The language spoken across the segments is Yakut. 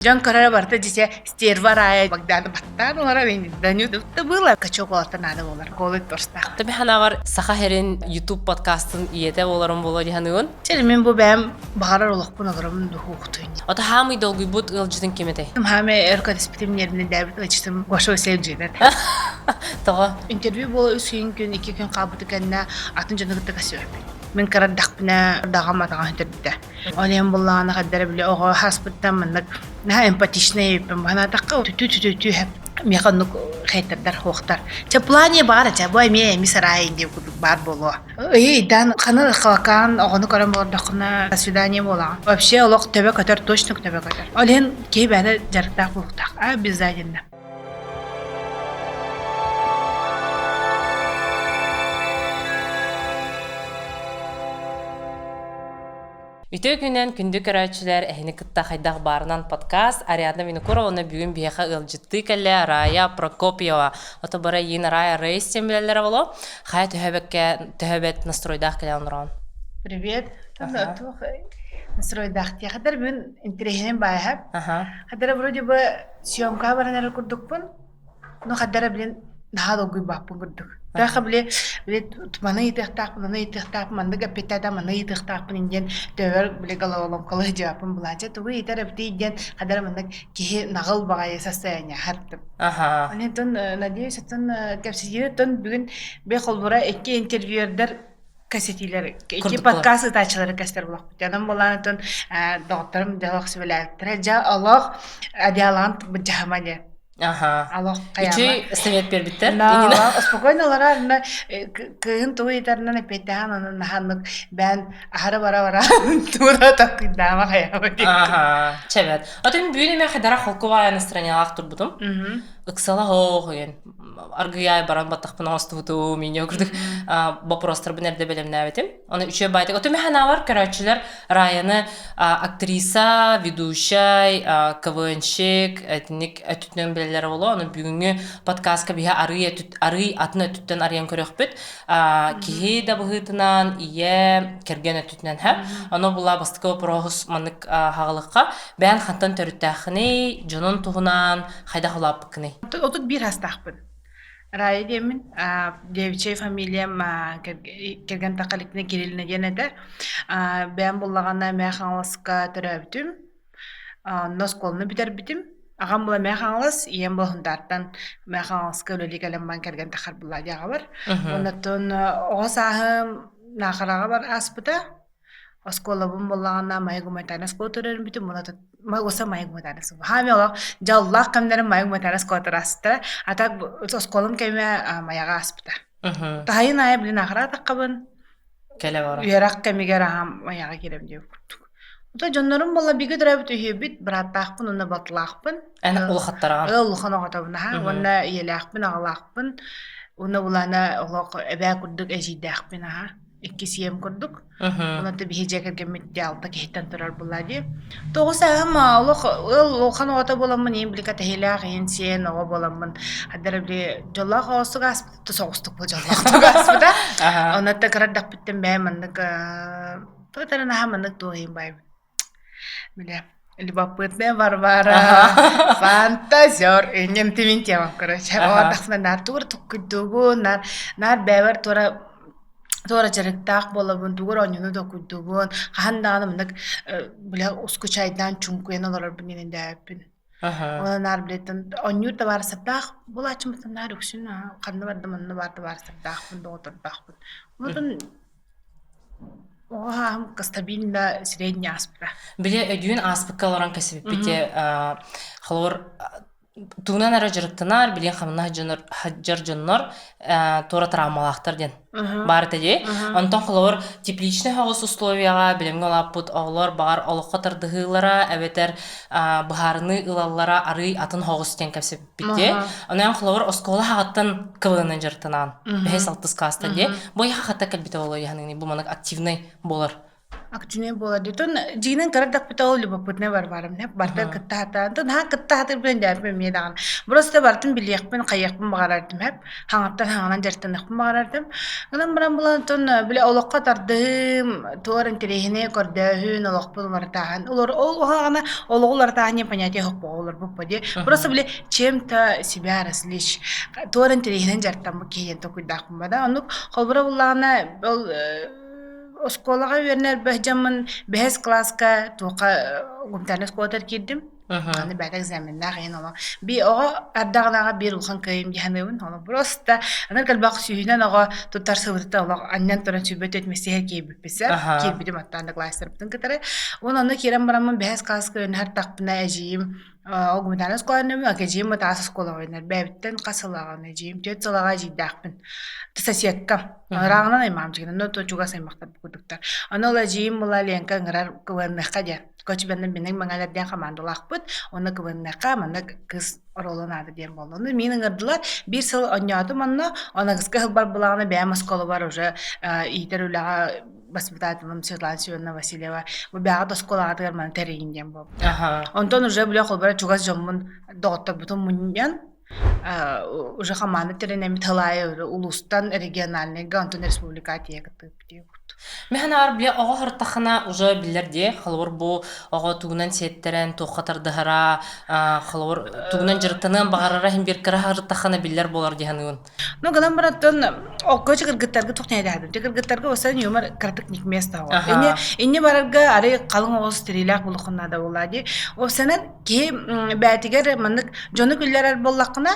Дьон көрөрө барыта дьиэ стерва рая Богданы баттаан олорор да было качок олорто наада болар голый торстаах. Таби ханавар Саха Херин YouTube подкастын ийэтэ болорун боло диханыгын. Чэ мен бу бэм баҕарар олохпун олоромун духуохтуйун. Ото хаамый долгуйбут ыалдьытын ким этэй? Хаамый өр көрүспүтүм нервини дээбит ыалдьытым Гоша Васильев дьиэтэ. Тоҕо? Интервью буола үс күн күн икки күн хаалбыты кэннэ атын дьону кытта кэсүөппүт. Мин кырардахпына даҕам атаҕа сүтэрбитэ. Ол иһин буллаҕына хайдара били оҕо хаспыттан маннык наһаа эмпатичнай эбиппин санаатахха түтүү түтүү түһэп миэхэ оннук хейтердар хуохтар. Чэ плане баар чэ бу эмиэ эми сарайын диэн курдук баар буолуо. Ыйы-ыйдаан ханы халакаан оҕону көрөн олордоххуна свидание буолаҕын. Вообще олох төбө көтөр точно төбө көтөр. Ол иһин киһи бэйэтэ дьарыктаах буолуохтаах. Обязательно. Үтүө күнэн күндү көрөөччүлэр эһини кытта хайдах баарынан подкаст Ариадна Винокурованы бүгүн биһиэхэ ыалдьыттыы кэллэ Рая Прокопьева. Ото бара иин Рая Рейс диэн билэллэрэ боло. Хайа төһөбөккэ төһөбөт настройдаах кэлэн олорон. Привет. Настройдаах диэхэтэр бүгүн интэриэһинэн баайа. Хадара вроде бы съемкаҕа баран эрэр курдукпун, но хадара блин наһаа долгуйбаппын курдук. Таха били били маны ыйытыахтаахпын, маны ыйытыахтаахпын, маннык эппиэттээтэ маны ыйытыахтаахпын диэн төбөр били головоломкалы сылдьыбаппын былаача тугу ыйытар эбитий диэн хадара маннык киһи наҕыл баҕайы состояние хартым. Аха. Онтон надеюсь, оттон кэпсэтиини оттон бүгүн би холбура икки интервьюердар кэсэтиилэр икки подкаст ыытааччылары кэстэр булахпыт. Онон буолаан оттон доҕотторум дьалах сүбэлээбиттэрэ. Дьэ олох адиалаан быдьаһыма диэн. Аха. Олох Үчүй совет бербиттер. Спокойно олорор на кыһын тугу ыйытарынан эппиэттэһэн онон наһааннык бээн аһары бара-бара тура таккыйдаама хайаба диэн. Аха. Чэбэт. Атын бүгүн эме хадара холкубая настроениялаах турбутум. Ыксала хоох деген аргыйаай баран баттахпын оҥостубутум ине курдук вопростарбын эрдэ бэлэмнээбитим. Оны үчүгэй баайтык. Оту механаабар көрөөччүлэр Раяны актриса, ведущай, КВНщик, этник өттүтүнэн билэллэр боло. Оны бүгүҥҥү подкастка биһи арый арый атын өттүттэн арыйан көрөхпүт. Киһи да быһыытынан, ийэ, кэргэн өттүтүнэн һэ. Ону була бастакы вопроһус маннык хаҕылыкка бэйэн хантан төрүттээххиний, дьонун туһунан хайдах улааппыккыный? 31 астаахпын. Рая диэммин, девичья фамилиям кэргэн Тахаликина Кириллина диэн этэ. Бэйэм буллаҕына Мэҥэ Хаҥаласка төрөөбүтүм. Онно оскуоланы бүтэрбитим. Аҕам була Мэҥэ Хаҥалас, ийэм була Сунтаартан Мэҥэ Хаҥаласка үлэлии кэлэн баран кэргэн тахар булла диэҕэ бар. Оннуттан оҕо сааһым Наахараҕа бар ааспыта. Оскуолабын буоллаҕына Майа гуманитарнай оскуола төрөөрбүтүм уонна уоса Майа гуманитарнай оскуола. Хаамай олох дьоллоох кэмнэрим Майа гуманитарнай оскуола аастара. А так оскуолам кэмэ Майаҕа ааспыта. Таһайын аайы блин ахараатаххабын. Кэлэ бара. Үөрэх кэмигэр аһам Майаҕа киирэм диэн курдук. Ото дьоннорум буолла бигэ төрөөбүт үһүөбүт, бырааттаахпын уонна балтылаахпын. Эн улахаттараҕын. Ыал улахан оҕотобун аһа уонна ийэлээхпин, аҕалаахпын. Уонна улаана олох эбээ курдук эдьиийдээхпин аһа. Иккис ийэм курдук. Онон биһи дьиэ кэргэммит алта киһиттэн турар буолла дии. Тоҕус аһым олох ыал улахан оҕото буоламмын ийэм били кэтэһиилээх ийэн сиэн оҕо буоламмын хаддара били дьоллоох оҕостук ааспыта соҕустук бу дьоллоохтук ааспыта. Онон да кыра эрдэхпиттэн бэйэм маннык туотарын аһа маннык туоһуйум баайбын. Бile любопытная Варвара, фантазер, иннем тимин темам, короче. Оҕордахпына наар тугур туккуйдугун, наар наар бэйэбэр туора туора дьарыктаах буолабын, тугур оонньууну докуйдугун, хаһан даҕаны маннык бile ускучайдаан чуҥкуйан олорорбун ининдээппин. Уонна наар билеттэн оонньуур табаарыстардаах буолааччымыттан наар үксүн ханна бардым онно баар табаарыстардаахпын, доҕоттордоохпун. Онтон Оҕо сааһым стабильно средний ааспыта. Били өйдүүн ааспыкка олорон кэсибиппит холобур тугунан эрэ дьарыктанар, билигин хамнаһ дьоннор дьоннор туора травмалаахтар диэн баар этэ дии. Онтон холобур тепличнэй соҕус условияҕа билимҥэ улааппыт оҕолор баҕар олоххо тардыһыылара эбэтэр быһаарыныы ылаллара арыый атын соҕус диэн кэпсэппит Бити. Онон холобур оскуола хаҕаттан КВН-нан дьарыктанаан. Бэһис алтыс класстан дии. Бу хахатта кэлбитэ боло яһаныгы бу маннык активный болар. Активнай буолар дии. Тон дьиҥинэн кыра эрдэхпитэ ол любопытнай барбарым барытын кытта сатаан. Тон наһаа кытта сатыырбын дээппин эмиэ даҕаны. Просто барытын билиэхпин, хайыахпын баҕарардым эп. Хаҥаттан хаҥанан дьарыктаныахпын баҕарардым. Гынан баран булан тон били олоххо тардыһыым, туор интэриэһинэй көрдөөһүн, олохпун уларытааһын. Олор ол уһаҕана олоҕу уларытааһын диэн понятие суох олорбуппа дии. Просто били чем-то себя развлечь. Туор интэриэһинэн дьарыктаммыт киһи диэн толкуйдаахпын бада. Оннук холобура буллаҕына ол Оскуолаҕа үөрэнэр дьоммун бэһис кылааска туохха гуманитарнай оскуолатыгар киирдим. Аны бэйэтэ экзаменнаах иһин олох би оҕо ардаҕынаҕа биир улахан кыайым дии саныыбын. Олох просто аны кэлбэх сүүһүнэн оҕо туттарсыбытыттан олох анньан туран 24 мессиһэ киирбиппит киирбитим оттон одноклассниктарбытын кытары. Уонна онно киирэн бараммын бэһис кылааска үөрэнэ тахпына эдьиийим ол гуманитарнай оскуоланы эдьиийим таас оскуолаҕа үөрэнэр. Бэйэбиттэн хас сыллааҕын эдьиийим түөрт сыллааҕа эдьиийдээхпин. Соседкам. Ырааҕынан аймаамчыгын, онно то чугас аймахтар курдуктар. Ону ол эдьиийим була Ленка ыҥырар КВН-ныахха диэн. Кочубенным бинник мэҥэлэр диэн хамаандалаахпыт. Онно КВН-ныахха манна кыыс оруола наада диэн буолла. Ону миин ыҥырдылар. Биир сыл онньоотум онно. Аныгыскы сылбар булаҕына бэйэм оскуолабар уже иитэр үлэҕэ воспитателым Светлана Семеновна Васильева бу бэҕэ оскуолаҕытыгар маны тэрийин диэн буолбута. Онтон уже бile холбора чугас дьоммун доҕотторбутун мунньан уже хамааны тэринэммит сыл аайы улуустан региональныйга онтон республика тиийэ кыттыыппыт. Мин аар бile оҕо хартахына уже биллэр дии холобур бу оҕо тугунан сиэттэрэн туохха тардыһара холобур тугунан дьарыктаныан баҕарара иһин биир кыра хартахына биллэр буолар дии саныыбын. Ну гынан баран окко кыргыттарга туох нээдээбин кыргыттарга усан юмор кыратык не к месту Инне инне барарга арай халыҥ оҕус тириилээх булуххун наада буолла дии. Уопсанан киһи бээтигэр маннык дьону күллэрэр буоллаххына,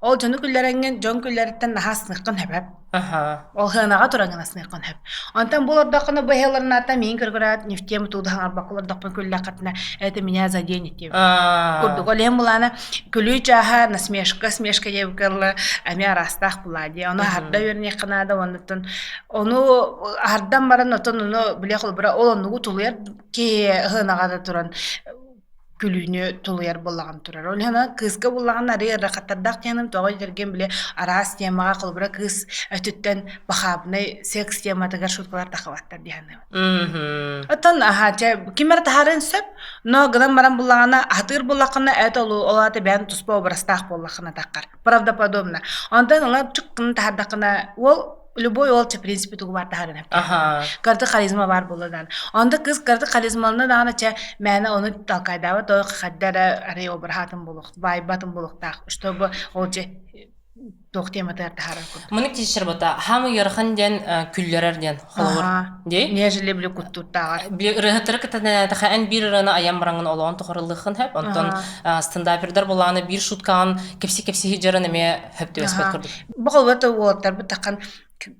ол дьону күллэрэҥҥин дьон күллэриттэн наһаа астыныаххын сөп. Ол сыанаҕа тураҥҥын астыныаххын сөп. Онтон бу олордоххуна бу эһэлэрнаата миин көргөрөөт нефтем тууду хаҥарбакка олордохпун күллэххитинэ это меня заденет диэбит курдук. Ол иһин булаана күлүү чааһа насмешка смешка диэбиккэ эмиэ араастаах булаа дии. Ону аһарда үөрэниэххэ наада оннуттан ону аһардан баран отон ону били холобура ол оннугу тулуйар киһи ыһынаҕа да туран күлүүнү тулуйар буоллаҕын турар. Ол иһин кыыска буллаҕын арыы ыарахаттардаах диэным тоҕо диэтэргин били араас темаҕа холобура кыыс өттүттэн похабный секс тематыгар шуткалар тахыбаттар дии саныыбын. Оттон аха чэ ким эрэ таһаарыан сөп, но гынан баран буллаҕына аһатыыр буоллаххына это ол аата бэйэн туспа образтаах буоллаххына таххар. Правдоподобно. Онтон ыла чуккун таһаардаххына уол любой уол в принципе тугу баар таһааран Кырдык харизма баар буолла даҕаны. Онто кыыс кырдык харизмалана даҕаны чэ мээнэ ону талкайдаабат той хадда эрэ арай обраһаатын буолуох баайбатын буолуохтаах чтобы ол чэ туох тематыгар таһаарар курдук. Муну кичербата хамы ыарахан диэн күллэрэр диэн холобур дии. Нежели били куттууртааҕар. Били ырыаһыттары кытта эн биир ырыаны айан бараҥын олоҕун тухарылыххын хөп. Онтон стендапердар булааны биир шуткаҕын кэпси-кэпси дьаран эмиэ хөп түбэспэт курдук. Бу холбото уолаттарбыт таххан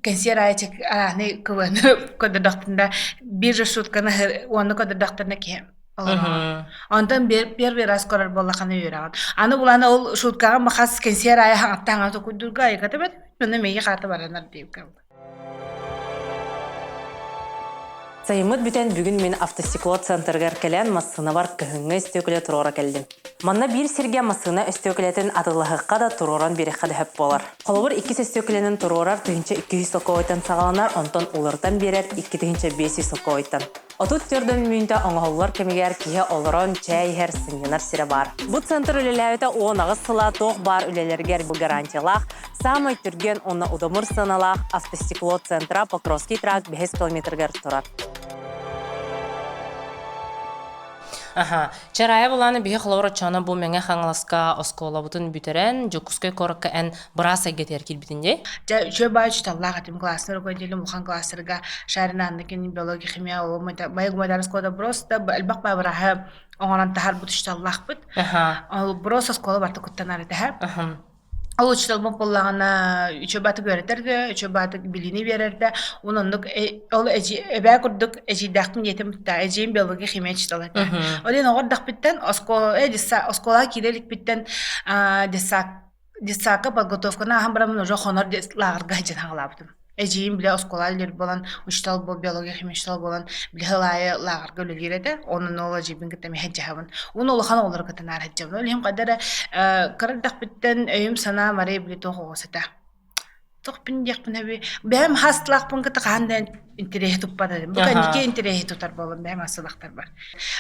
кэнсиэр аайы арааны кыбыаны көрдөрдөхтүнэ биир же шутканы уонна көрдөрдөхтөрүнэ киһи олороҕун. Онтон первый раз көрөр буоллаххына үөрэҕин. Аны буланы ол шуткаҕа махас кэнсиэр аайы хаҥаттан хаҥата курдурга айыката бэт онно миги хаата баранар диэбиккэ Сайыммыт бүтэн бүгүн мин автостекло центрыгар кэлэн массыынабар кыһыҥҥы өстүөкүлэ туруора кэллим. Манна биир сиргэ массыына өстүөкүлэтин атыылаһыахха да туруоран биэриэххэ да сөп буолар. Холобур, иккис өстүөкүлэнэн туруорар 1200 солкуобайтан саҕаланар, онтон уларытан биэрэр 2500 солкуобайтан. 34 мүнүүтэ оҥоһуллар кэмигэр киһи олорон чэй иһэр, сынньанар сирэ баар. Бу центр үлэлээбитэ 18 сыла туох баар үлэлэригэр гарантиялаах, саамай түргэн уонна удамыр сыаналаах автостекло центра Покровский тракт 5 километрыгар турар. Аха. Чарая булааны биһи холобур оччоно бу Мэҥэ Хаҥаласка оскуолабытын бүтэрэн Дьокуускай куоракка эн быраас эйгэтигэр киирбитин дии? Дьэ, үчүгэй баай учууталлаах этим класснай руководителем улахан класстарга Шарина Анныкин биология, химия, моя гуманитарная школа просто элбэх баа бырааһы оҥорон таһаарбыт учууталлаахпыт. Ол просто оскуола барыта куттанар этэ. Ол учууталбыт буоллаҕына үчүгэй баатык үөрэтэргэ, үчүгэй баатык билиини биэрэрдэ уонна оннук ол эбээ курдук эдьиийдээхпин диэтим да эдьиийим биология химия учуутала этэ. Ол иһин оҕо эрдэхпиттэн оскуола оскуолаҕа киирэ иликпиттэн детсад детсадка подготовканы ааһан бараммын уже хонор лааҕырга сылдьан хаалаабытым. Эдьиийим бile оскуола үлэлиир буолан, учуутал буол, биология химия учуутал буолан, бile сыл аайы лааҕырга үлэлиир этэ. Онон ол эдьиийбин кытта эмиэ сылдьыһабын. Уонна улахан оҕолору кытта наар сылдьабын. Ол иһин хайда эрэ кыра эрдэхпиттэн өйүм-санаам арай били туох оҕус этэ. Туохпун диэхпин эбии бэйэм хаастылаахпын кытта хаһан да интэриэһи туппат этим. Бу кэнники интэриэһи тутар буоллум бэйэм асылахтарбар.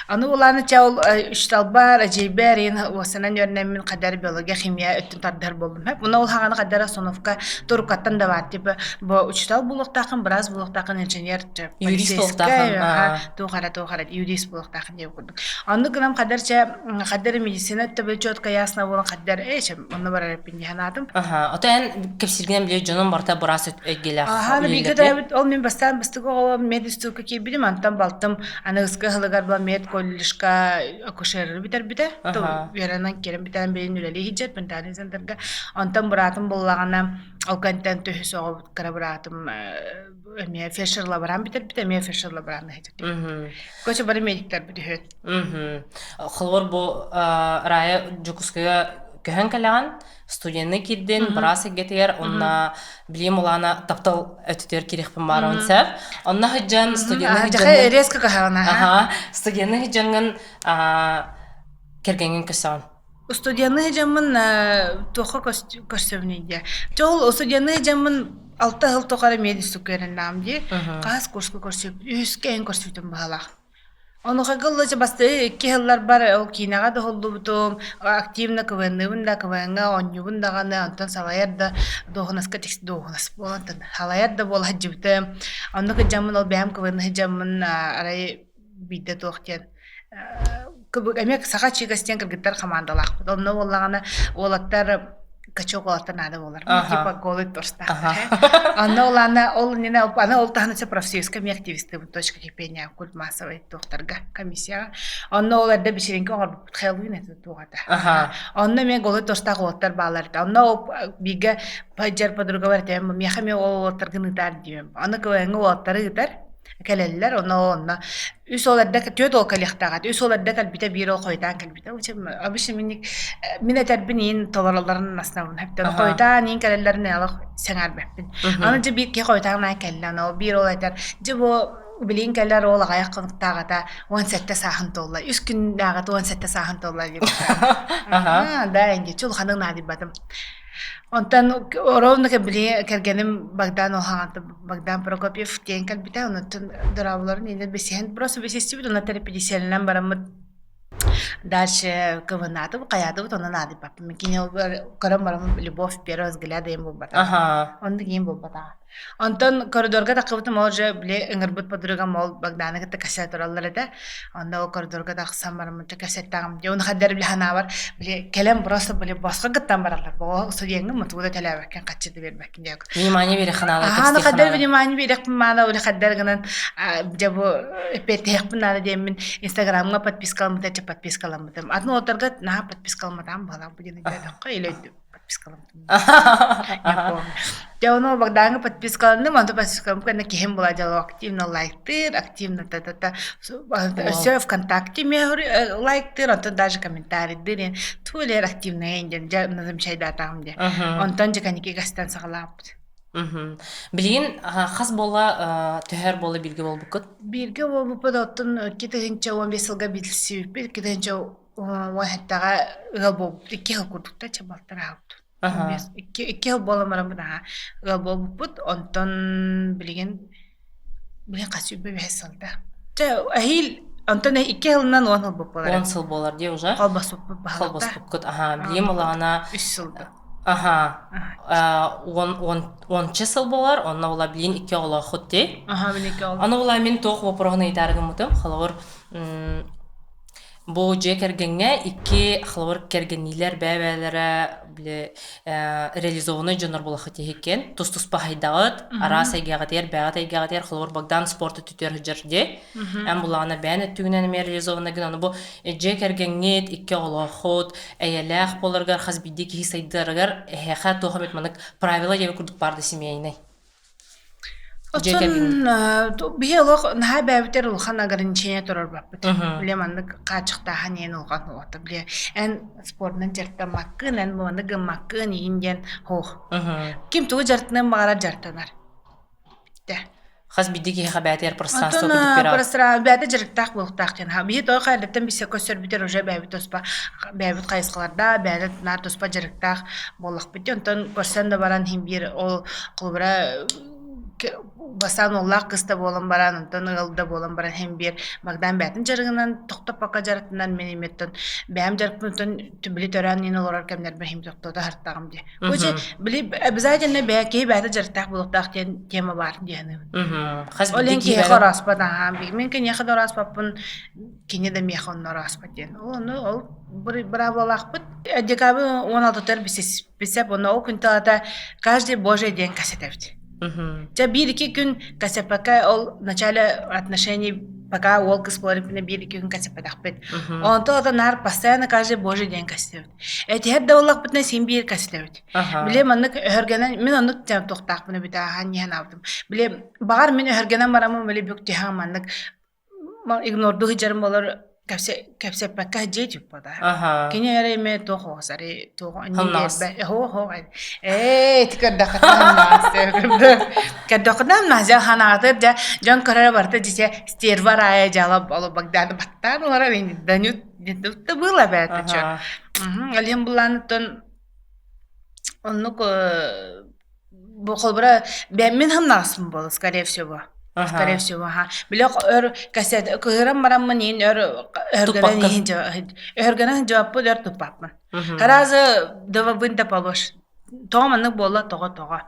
Аны улааны чэ ол үчталбар, эдьиийбэр иин уосанан үөрэнэммин хадар биология, химия өттүн тардар буоллум. Уна ол хаҕаны хадара остановка турукаттан да баар типа бу учутал буолуохтааххын, быраас буолуохтааххын, инженер, Юрист полицейскай, буолуохтааххын. туох эрэ, туох эрэ, юрист буолуохтааххын диэн курдук. Оннук гынан хадар чэ хадар медицина өттө четко ясно буолан хадар э чэ онно барар эппин дии санаатым. Аха, ото эн кэпсииргинэн билэр дьонум барыта быраас эйгэлээх Аха, бииргэ үлэлэрде. төрөөбүт ол мин бастаан бастакы оҕолорум мединститукка киирбитим, онтон балтым аныгыскы ыһылыгар буолан медколледжка акушеры бүтэрбитэ. Аха. Үөрэнэн киирэн бүтэрэн билин үлэлии сылдьар Пентальный центрга. Онтон быраатым буллаҕына, ол кэнтэн төһүс оҕобут кыра быраатым эмиэ фельдшер-лаборант бүтэрбитэ, эмиэ фельдшер-лаборант Мгм. Короче, бары медиктэрбит үһү. Мгм. Холобур бу Рая Дьокуускайга көһөн кэлэҕин, студенны киирдин, быраас эйгэтигэр, онно билиим улаана таптал өттүтүгэр киириэхпин баарабын сөп. Онно сылдьан студенны сылдьаҥҥын резко каһаҕына. Аха, студенны сылдьаҥҥын кэргэҥҥин көрсөҕүн. Студенны дьаммын туохха көрсөбүнүй диэ. Дьэ ол студенны дьаммын алта сыл тухары мединститукка үөрэннэҕим дии. Хас курска көрсүбүт, үһүскэ эҥин көрсүбүтүм быһалаах. Онуоха ыллыча бастакы икки сылларбар ол киинэҕэ да уһуллубутум, активно КВН-ныбын да, КВН-ҥа оонньуубун даҕаны, онтон салайар да дуоһунаска дуоһунас буолан салайар да буола сылдьыбытым. Оннук сылдьаммын ол бэйэм КВН сылдьаммын арай биирдэ туох диэн эмиэ саха чигэс диэн кыргыттар хамаандалаахпыт. Онно буоллаҕына уолаттар качок уолаттар наада буолар. Типа голый торстаахтар. Онно улаана ол иннинэ аны ол таһынан профсоюзка эмиэ активистыбын точка кипения культ массовай туохтарга комиссияҕа. Онно ол эрдэ вечеринка оҥорбуппут Хэллоуин это туоҕата. Онно эмиэ голый торстаах уолаттар бааллар этэ. Онно ол бииргэ поддержка подругабар этээм миэхэ эмиэ ол уолаттаргын ыытаар диэм. Аны КВН-ҥа уолаттары ыытар кэлэллэр онно онно үс ол эрдэ түөрт уол кэлиэхтээх этэ үс уол эрдэ кэлбитэ биир уол хойутаан кэлбитэ обычно минник мин этэрбин иин толороллорун основном хэптэн хойутаан иин кэлэллэрин олох сэҥээрбэппин аны дьэ биир киһи хойутаан наай кэллэ аны биир уол этэр дьэ бу билигин кэлэр уол аҕыйах хонуктааҕыта 17 сааһын туолла үс күннээҕитэ 17 сааһын туолла диэн да инги улаханнык наадыйбатым Онтон ровно били кэргэним Богдан Олхаҕанты Богдан Прокопьев диэн кэлбитэ. Онтон дорооболорун иннин билсиһэн просто билсистибит уонна тэриппитиссэлэнэн бараммыт дальше КВН-аатыбыт, хайаатыбыт онон наадыйбаппын. Кини көрөн бараммыт любовь первого взгляда диэн буолбатаҕа. Оннук иин буолбатаҕа. Онтон коридорга таххыбытым ол же били ыҥырбыт подругам ол Богданы кытта кэсэ тураллар этэ. Онно ол коридорга тахсан бараммын кэсэттэҕим. Дьэ уну хаддар били санаабар били кэлэн просто били босхо кыттан бараллар. Боо студеҥҥа мутугу да төлөөбөккүн хаччы да биэрбэккин диэк. Внимание биэриэх ханаала Аана хаддар внимание биэриэхпин маана ули хаддар гынан дьэ бу эппиэттэһиэхпин наада диэммин Инстаграмҥа подпискаламмыта чэ подпискаламмытым. Атын уолаттарга наһаа подпискаламматаҕым баҕалаах бу диэн өйдөөтөххө или подпискаламмытым. Не помню. Дьэ ону Богдаҥҥа подпискаланным, онтон подпискаламмыт кэннэ киһим була дьэ активно лайктыыр, активно та-та-та өссө ВКонтакте эмиэ лайктыыр, онтон даже комментарийдыыр диэн туу элээр активная диэн дьэ назамчайдаатаҕым диэн. Онтон дьэ кэнники гастан саҕалаабыт. Билигин хас буола төһөр буола бииргэ буолбуккут? Бииргэ буолбуппут оттон 2015 сылга билсибиппит, 2017-ҕэ ыал буолбуппут, икки сыл курдук да чэ балтараабыт. Икки икки сыл буолан бараммыт аһаа ыал буолбуппут. Онтон билигин билигин хас 25 сыл да. Чэ эһиил онтон икки сылынан 10 сыл буолар. 10 сыл буолар дии уже. Холбоспуппут баһылыкта. Холбоспуккут аһаа билигин булаҕына үс сыл да. Аһаа уон уон уонча сыл буолар, онно була билигин икки оҕолооххут дии. Аһаа мин икки оҕолоох. Аны була мин туох вопроһун ыйытаары гыммытым, холобур Бу дьиэ кэргэҥҥэ икки холобур кэргэнниилэр бэйэ-бэйэлэрэ били реализованнай дьоннор буолаххыт иһиккин тус-туспа хайдаҕыт, араас эйгэҕитигэр, бэйэҕит эйгэҕитигэр холобур Богдан спорт өттүтүгэр сылдьар дии. Эн булаҕына бэйэн өттүгүнэн эмиэ реализованнай гын, аны бу дьиэ кэргэҥҥит, икки оҕолооххут, эйэлээх буоларыгар хас биирдии киһи сайдарыгар эһиэхэ туох эмит маннык правила диэбит курдук баар да семейнай. Дьиэ Оттон кэргэҥҥит. биһи олох наһаа бэйэбитигэр улахан ограничение туруорбаппыт. Били маннык хааччахтааһын иһин улахан уота били эн спордунан дьарыктаммаккын, эн муону гыммаккын иһин диэн суох. Ким тугу дьарыктаныан баҕарар дьарыктанар. Бүттэ. Хас биирдии киһиэхэ бэйэтигэр пространство Онтон курдук биэрэр. пространство бэйэтэ дьарыктаах буолуохтаах диэн. Биһи тоҕо эрдэттэн билсэ көрсөрбүтэр уже бэйэбит туспа бэйэбит хайысхалардаах, бэйэбит наар туспа дьарыктаах буоллахпыт дии. Онтон көрсөн да баран иһин биир ол холобура. Бастаан уоллаах кыыс да буолан баран, онтон ыал да буолан баран иһин биир Богдан бэйэтин дьарыгынан тохтоппокко дьарыктанан мин имиттэн бэйэм дьарыкпын били төрөөн иин олорор кэмнэрбин иһим тохтото аһартаҕым дии. Короче, били обязательно бэйэ киһи бэйэтэ дьарыктаах буолуохтаах диэн тема баар дии саныыбын. Хас Ол биирдии иһин киһи киһиэхэ бэйэтэ орооспот аһаан мин киниэхэ да орооспоппун, кини да миэхэ онно орооспот диэн. Ол ону ол быраабылалаахпыт. Декабрь 16-тар бисеп онно ол күн талата каждый божий день кассетэбит. Чэ биир-икки күн кассеппакка ол в начале отношений пока уол кыс буолар биир-икки күн кассеппатахпыт. Онтон ото наар постоянно каждый божий день кассетэбит. Этиһэр да буоллахпытына син биир кассетэбит. Били маннык өһөргөнөн мин оннук туохтаахпын эбит ааһан иһэн аабытым. Били баҕар мин өһөргөнөн бараммын били бүк түһэн маннык игнордуу сылдьарым буолар кэпсэппэккэ сылдьыа типпа Аха. Кини эрэ эмиэ туох оҕосари туох Хамнаҕас. биэрбэ ээ ити көрдөххүнэ көрдөххүнэ Назя ханаатыр дьэ дьон көрөрө барыта дьисе стерва рая дьала оло Богданы баттаан олорор данют это было бы это чё Алим буланыттан оннук бу холобура мин хамнаҕаспын буолла скорее всего скорее всего аха били өр кассет кыһыран бараммын иин өр өһөргөнөн иһин өһөргөнөн жаваппын өр туппаппын Таразы дывабын да полож тоҕо маннык буолла тоҕо тоҕо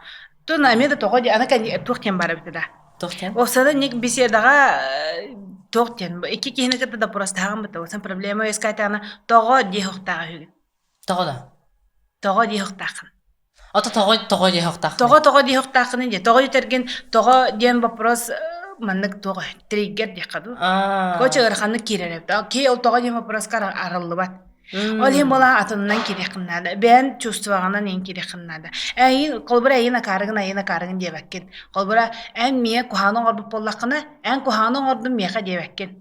тун эмиэ да тоҕо аны туох диэн бара эбитэ да Туох диэн? Оксана ник беседаҕа туох диэн икки киһини кытта допростаһаҕын быта осан проблема үөскээтэҕинэ тоҕо диэхохтааҕа үһүгүн Тоҕо да? Тоҕо диэхохтааххын Ото тоҕо тоҕо диэхохтааххын? Тоҕо тоҕо диэхохтааххын диэ. Тоҕо диэтэргин тоҕо диэн вопрос маннык туох триггер диэххэ дуу. Короче ыараханнык киирэр эбит. Киһи ол тоҕо диэн вопроска арыллыбат. Ол иһин буола атынынан киириэххин наада. Бэйэн чувствоҕынан иһин киириэххин наада. Эйин холобура эйин акаарыгын айын акаарыгын диэбэккин. Холобура эн миэ куһаҕаны оҥорбут буоллаххына, эн куһаҕаны оҥордум миэхэ диэбэккин.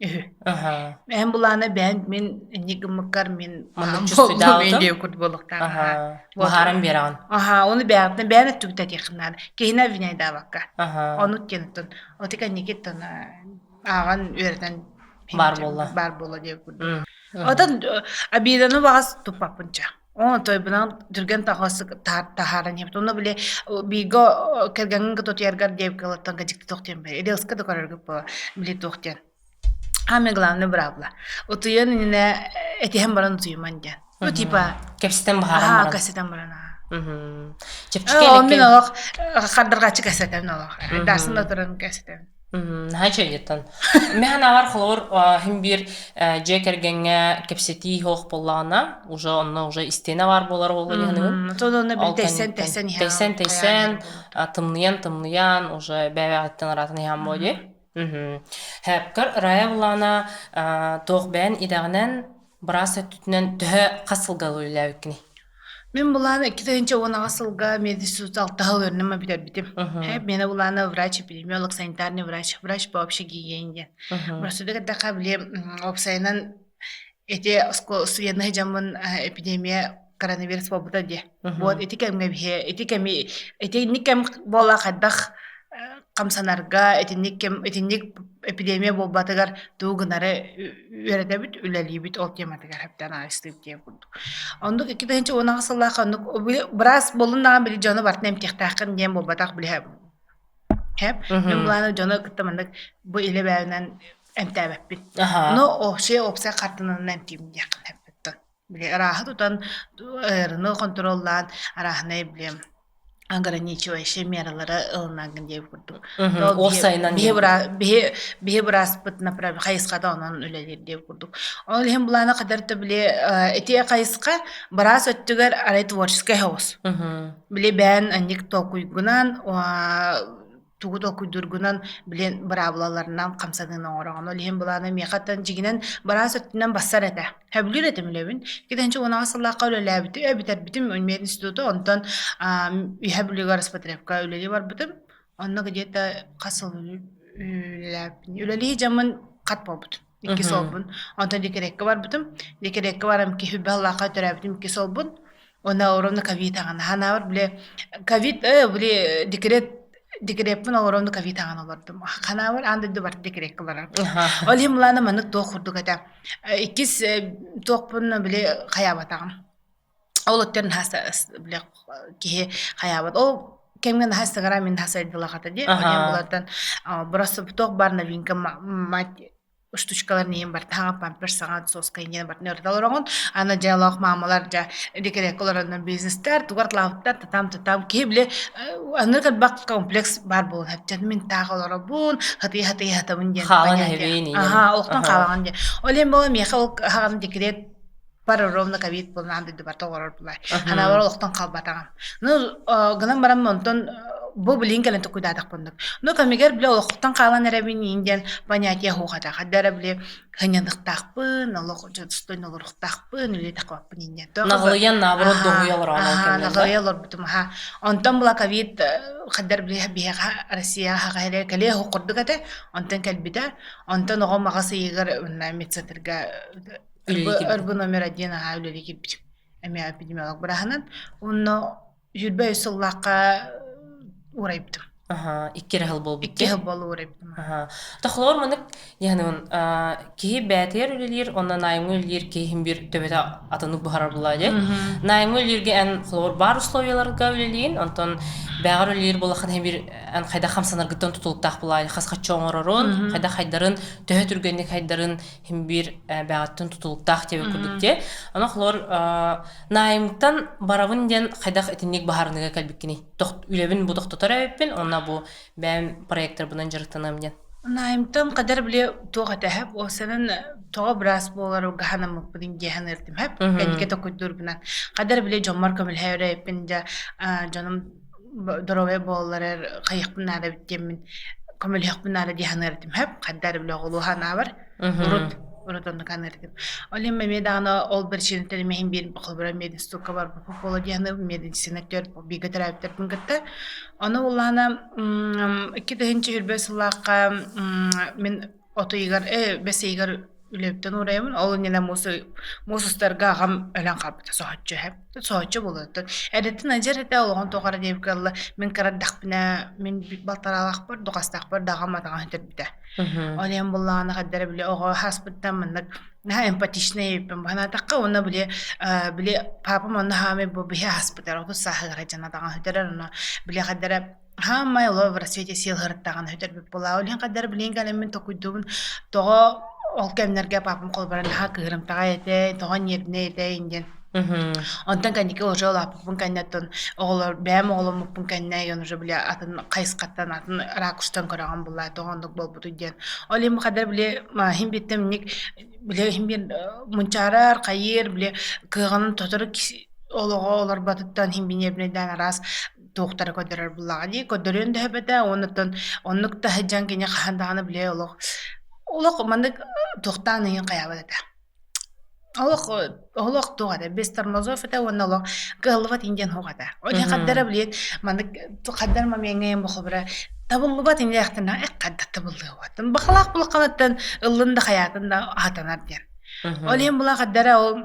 Үһү. Аха. Эн булаана бэйэн мин инник гыммыккар мин Маннык буоллум чувствуйдаабытым. диэн курдук буолуохтаах. Аха. Вот. Быһааран биэрэҕин. Аха, ону бэйэҕиттэн бэйэн өттүгүтэтиэххин наада. Киһини обвиняйдаабакка. Аха. Ону диэн оти кэнникиттэн ааҕан үөрэтэн Баар буолла. Баар буолла диэн курдук. Отон обиданы баҕас туппаппын ча. Оо, тойбунан түргэн таҕыс таһааран иһэбит. Онно били бииргэ кэргэҥҥин кытта утуйаргар диэбиккэ ылаттан дьикти туох диэн били рилска да көрөргүт буола били туох диэн. Самое главное быраабыла. Утуйан иннинэ этиһэн баран утуйуман диэн. Ну типа Кэпсэтэн баһааран баран. кэпсэтэн баран. Чэпчэки Ол мин олох хардарҕаччы кэпсэтэбин олох. Дасын да туран кэпсэтэбин. Наһаа үчүгэйдиттэн. Мин аҕар холобур иһин биир дьиэ кэргэҥҥэ кэпсэтии суох буоллаҕына, уже онно уже истиэнэ баар буолар буолуо дии саныыбын. Онно Ол тэйсэн кэнниттэн тэйсэн иһэн тэйсэн тэйсэн тымныйан тымныйан уже бэйэҕиттэн ыраатан иһэн буо дии. Хэпкэр Рая булаана туох бэйэн идэҕинэн быраас өттүтүнэн төһө хас сылга үлэлээбиккиний? Мин булаана 2018 сылга мединститут алта сыл үөрэнэн бүтэрбитим. Миэнэ булаана врач-эпидемиолог, санитарный врач, врач по общей гигиене диэн. Просто кэрдэххэ били уопсайынан ити студеннай дьоммун эпидемия коронавирус буолбута дии. Вот ити кэмҥэ биһи ити кэми итинник кэм буола хайдах хамсанарга итинник кэм итинник эпидемия буолбатыгар тугу гынары үөрэтэбит, үлэлиибит ол тематыгар хэптэн анализтыыбыт диэн курдук. Оннук 2018 сыллаах оннук быраас буоллун даҕаны били дьону барытын эмтиэхтээххин диэн буолбатах били хэп. Мин былааны дьону кытта маннык бу илэ бэйэбинэн эмтээбэппин. Но вообще уопсай хартыынанан эмтиибин диэххин хэппиттэн. Били арааһы тутан ыарыыны хонтуруоллаан арааһынай били ограничивающие мералары ылынаҥҥын диэбит курдук. Уопсайынан биһи биһи бырааспыт например хайысхата онон үлэлиир диэбит курдук. Ол иһин былаана хадar да били ити хайысха быраас өттүгэр арай творческай соҕус. Били бэйэн анньык толкуйгунан тугу толкуйдуургунан билэн быраабылаларынан хамсаныыны оҥороҕун. Ол иһин былаана миэхэ дьиҥинэн быраас өттүнэн бассар этэ. Сөбүлүүр этим үлэбин. 2016 сыллаахха үлэлээбитим, бүтэрбитим мединституту, онтон Үһэ Бүлүүгэ Роспотребка үлэлии барбытым. Онно где-то хас сыл үлэлээбиппин. Үлэлии дьаммын хат буолбутум. Икки сылбын. Онтон декреккэ барбытым. Декреккэ баран киһи баллаахха төрөөбүтүм икки сылбын. Уонна ровно ковид аҕана. Ханаабар били ковид били декрет декреппин олоромну ковид аҕана олордум. Ханаабар аан дойду барыта декреккэ олорор. Ол иһин былаана маннык туох курдук этэ. Иккис туохпун били хайаабатаҕым. Ол өттүн били киһи хайаабат. Ол кэмҥэ наһаа Инстаграм мин наһаа сайдыылаах этэ дии. Онон булартан просто туох баар новинка мать штучкалар нэйин барта хаҥа памперс саҥа соска инньэ бартын өртө олороҕун аны дьыалаах маамалар дьэ декреккэ олороннор бизнестэр тугар лаабыттар татам татам киһи били аны элбэх комплекс баар буолан хэптэн мин таах олоробун хатыы хатыы хатабын диэн Хаалан эһэбин аха олохтон хаалаҕын диэн ол иһин буола миэхэ ол хаҕан декрет пар ровно ковид буолан дойду барта олорор булар ханаабар олохтон хаалбатаҕым ну гынан баран онтон бу билин кэлэн токуйдаатахпыннык ну кэмигэр бile олохтон хаалан эрэбин иин диэн понятие хуухата хадда эрэ били хынньаныхтаахпын олох дьонстон олоруохтаахпын үлэлиэтэхпин иин диэн Наҕылыйан наоборот дуһуйа олороон ол кэмнэрде наҕылыйа олорбутум аха онтон була ковид хаддар били биһиэхэ Россияҕа хаха эрэ кэлиэ курдук этэ онтон кэлбитэ онтон оҕом аҕыс ыйыгар медцентрга Өрбү номер один аһаа үлэлии киирбитим. Эмиэ эпидемиолог быраһынан. Онно 23 сыллаахха уурайбытым. Аха, икки эрэ сыл буолбут Икки сыл буола уурайбытым. Аха. Тохлоор маннык яһанын киһи бээтигэр үлэлиир, онно найымҥа үлэлиир киһи бир төбөтө атыннык буһарар булаа дии. Найымҥа үлэлииргэ эн холобур баар условияларга үлэлиин, онтон бэҕэр үлэлиир буолаххын иһин бир эн хайдах хамсанаргыттан тутулуктаах булаа хас хаччы оҥорорун, хайдах хайдарын, төһө түргэнник хайдарын хим биир бэҕэттэн тутулуктаах диэбит курдук дии. Ону холор наайымтан барабын диэн хайдах итинник баһарыныга кэлбиккиний? Үлэбин бу тохтотор эбиппин, онно бу бэйэм проекторбынан дьарыктаныам диэн. Наайымтан қадар биле туох этэһэп, осанан тоҕо быраас буолар гаһанаммыппын диэһэн ыртым хэп, кэннике токуйдуурбунан. Қадар биле дьоммор көмөлһөөрө эппин дьа дьонум доруобай буолаллар хайыахпын наада эбит диэммин көмөлөһүөхпүн наада дии саныыр этим хэп хайдаар бile оҕолуу санаабар урут урут оннук саныыр этим ол иһин эмиэ даҕаны ол причинаттан эмиэ иһин биир холобура мединститукка барбыппыт буолуо дии саныыбын медицина өттүгэр бииргэ төрөөбүттэрбин кытта ону буллаҕына 2021 сыллаахха мин от ыйыгар бэс ыйыгар үлэбиттэн уурайабын. Ол иннинэ муус муус устарга аҕам өлөн хаалбыта соһуччу эһэм. Соһуччу буолуоттан. Эрдэттэн адьар этэ олоҕун тоҕо эрэ диэбиккэ дылы мин кыра эрдэхпинэ мин балтараалаахпар, духастаахпар да аҕам атаҕын сүтэрбитэ. Ол иһин буллаҕына хайдах эрэ били оҕо ааспыттан маннык наһаа эмпатичнай эбиппин баһанаатахха уонна били били папам онно хаамай бу биһи ааспытар 30 сааһыгар дьон атаҕын сүтэрэр онно били хайдах эрэ Хаамай олор в рассвете сил сырыттаҕына сүтэрбит буолаа. Ол иһин хайдах билигин кэлэммин толкуйдуубун тоҕо ол кэмнэргэ папам холобура наһаа кыыһырымтаҕай этэ, тоҕо ньиэрбинэй этэй диэн. Онтон кэнники уже улааппыппын кэнниттэн оҕолор бэйэм оҕоломмуппун кэннэ он уже били атын хайысхаттан атын ракурстан көрөҕүн буллаа тоҕо оннук буолбутуй диэн. Ол иһин хайдах били иһин бииртэн инник били иһин биир мунчаарар, хайыыр били кыаҕын тотору олоҕо олорботуттан иһин ньиэрбинэйдээн араас туохтары көрдөрөр буллаҕа дии көрдөрүөн да сөп этэ уонна оннук да сылдьан кини хаһан даҕаны били олох олох маннык туохтаан ыйын хайаабат этэ олох олох туох этэ без тормозов этэ уонна олох кыаллыбат индиан хуох этэ ол иһин хардара билиэн маннык хаддар момеҥҥа бохобура табыллыбат иннээхтэн эх хадда табыллыа бахалаах булахханаттан ыллын да хайаатын да аһатанар диэн ол иһин була хаддара ол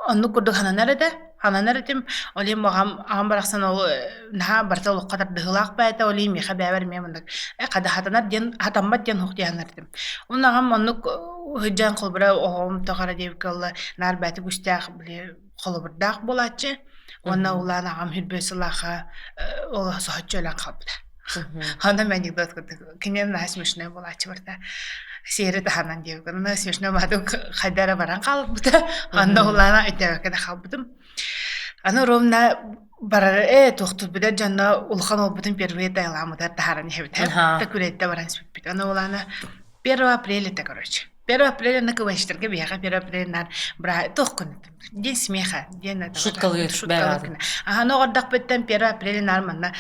Оннук курдук хананар этэ, хананар этим. Ол иһин аҕам аҕам барахсан ол наһаа барыта олоххо тардыһыылаах бэйэтэ, ол иһин миэхэ бэйэбэр эмиэ маннык э хатанар диэн хатаммат диэн суох дии саныыр этим. Уонна аҕам оннук сылдьан холобура оҕом тоҕо эрэ диэбиккэ дылы наар бэйэтэ күүстээх били холобурдаах буолааччы. Уонна улаан аҕам хүрбүө сылаахха ол соһуччу өлөн хаалбыта. Онно мен анекдот курдук кини наһаа смешной буолааччы барда сиэри таһынан диэбит онно смешной баатым хайда эрэ баран хаалбыта онно улаана өйдөөбөккө да хаалбытым аны ровно барар э туохтур билэр дьонно улахан уолбутун первые тайламытар таһааран иһэбит та күрэттэ баран испиппит аны улаана 1 апреля это короче 1 апреля на КВНщиктарга биһиэхэ 1 апреля наар бра туох күн день смеха диэн Шуткалыыр шуткалыыр Аһаны оҕордохпуттан 1 апреля наар манна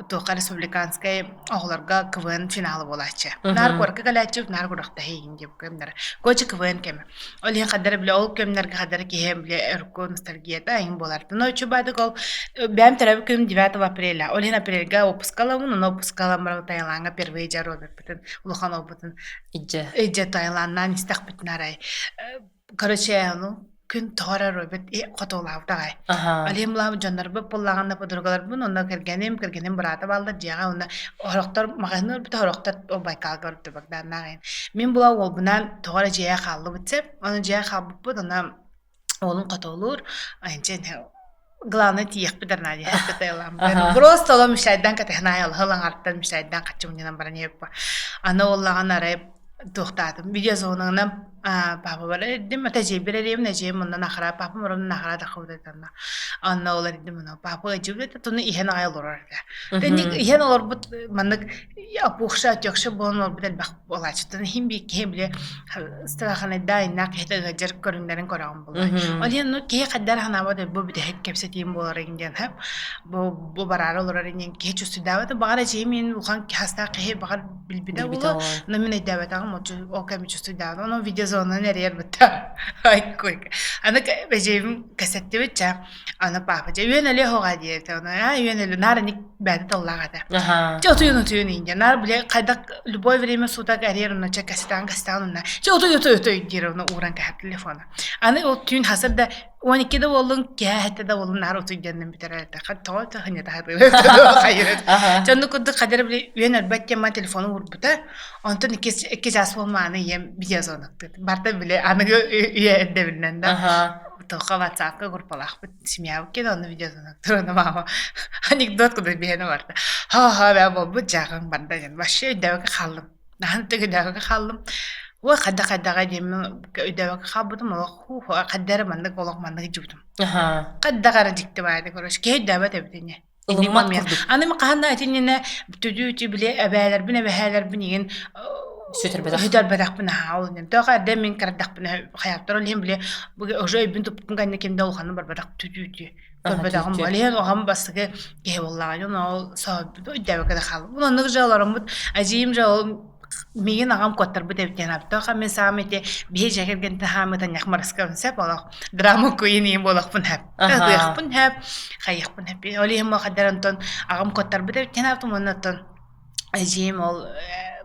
туохха республиканскай оҕолорго КВН финалы буолааччы. Наар куоракка кэлээччи, наар курахтаһыы диэн кэмнэр. Кочи КВН кэмэ. Ол иһин хадара бile ол кэмнэргэ хадара киһи бile өркү ностальгията иһин буолар. Но чубадык ол бэйэм төрөөбүт күнүм 9 апреля. Ол иһин апрельга отпускаламын, онно отпускаламмар Таиландга первые дьар Робертпытын улахан уолбутун Идже. Идже Таиланднаан истэхпитин арай короче ну күн тоҕо эрэ Роберт хотуолаабыт аҕай. Алием лаабыт дьоннорбут буллаҕына подругаларбын онно кэргэним, кэргэним быраата бааллар дьиэҕэ уонна орохтор маҕаһыын ылбыта, орохтор ол Байкалга барбыта Богданнаах иһин. Мин була уолбунаан тоҕо эрэ дьиэҕэ хааллыбыт сөп. Ону дьиэҕэ хаалбыппыт, онно уолум хотуолуур, инчэ. Главное тиийиэхпит Арнадий Просто олом мишайдан катыһынай алһыл аҥартан мишайдан хаччымньынан баран иһиппа. Аны оллаҕын арай туохтаатым видеозвоногунан папа бар эрдим ата эдьиийбэр эриэбин эдьиийим онно нахара папам оронун нахара таххыбыт этанна онно ол эрдим оно папа ыдьыбыт этэ туну иһэн аҕай олорор этэ тэнник иһэн олорбут маннык опухша отекша буолан олорбут элбэх буолааччытын иһин биир киһи били страханайдаа иннаах киһитэ ыалдьар көрүҥнэрин көрөҕүн буолар ол иһин ну киһи хайдах санаабат бу бүтэһик кэпсэтиим буолар диэн бу бу бараары олорор диэн киһи чувствуйдаабат баҕар эдьиийим мин улахан хастаах киһи баҕар билбитэ буолуо но мин өйдөөбөтөҕүм ол кэми чувствуйдаабат онон видеозонан эрийэр бытта аны эдьиийим кэсэттибит ча Аны папа дьэ үөн өлүө хоҕа диэбитэ ону аа үөн өлүө наар ник бэйэтэ тыллаах этэ. Чэ утуйун утуйун иин диэн наар били хайдах любое время суток эрийэр онно чэ кэстээн кэстээн онно чэ утуй утуй утуй диир ону ууран кэһэр телефона. Аны ол түүн хасыр да 12 да буоллун киэһэ сэттэ да буоллун наар утуй диэннэн бүтэрэр этэ. Тоҕо хынньата хатыыр хайыр. Чэ оннук курдук хадыр били үөн өлбөт диэн ман телефону уурбута. Онтон икки чаас буолмааны ийэм видеозвоноктыыр. Барта били аныгы үйэ ирдэбилинэн да. Тоха ватсапка группалаахпыт семьябыт кэлэ онно видеозвоноктор онно мама анекдот курдук биһиэнэ барда ха-ха бээ буолбут дьааҕыҥ барда диэн вообще өйдөөбөккө хааллым наһаа өйдөөбөккө хааллым ой хайда хайдаҕа диэммин өйдөөбөккө хаалбытым олох хайда эрэ маннык олох маннык дьубутум хайдах эрэ дьикти баайда короче киһи өйдөөбөт эбит ини Ылыммат курдук. Аны хаһан да итиннинэ түдүү били эбээлэрбин эбэһээлэрбин игин сүтэрбэтэх сүтэрбэтэхпин аһаа ол иннин тоҕо эрдэ мин кырдахпына хайаптар ол иһин били уже өйбүн туппутун кэннэ ким да улаханын барбатах түдүү көрбөтөҕүм ол иһин оҕом бастакы киһи буоллаҕа дьон ол соһуйбут өйдөөбөккө да хаалбыт оннук же олороммут эдьиийим же ол Миигин аҕам куоттарбыт эбит диэн аптаах мин саамай ити биһи дьиэ кэргэнтэн хааммыт анньах мараскабын сөп олох драма куин иин буолахпын хэп ытыахпын хэп хайыахпын хэп ол иһин хайдар онтон аҕам куоттарбыт эбит диэн аптым уонна оттон эдьиийим ол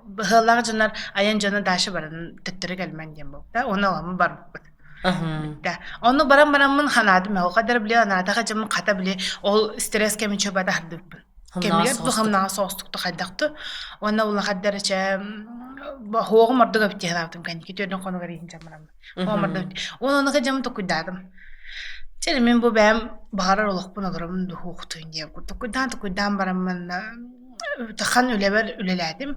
быһыылаах дьоннор айан дьоно даша баран төттөрү кэлмэн диэн буолта уонна оламмын барбыппыт Да. Ону баран бараммын ханаадым ол хадара били анаатаха дьоммун хата били ол стресс кэмин чөбата хардыппын Кэмигэр бу хамнаҕа соҕустук хайдахты уонна улахаддар чэ хуоҕум ордук эбит диэн аабытым кэнники түөрдэн хонугар иһин дьаммарам хуоҕум ордук уонна онука дьаммын токуйдаатым чэ мин бу бэйэм баҕарар олохпун олоробун дуһуохтуйун диэн токуйдаан токуйдаан бараммын хан үлэбэр үлэлээтим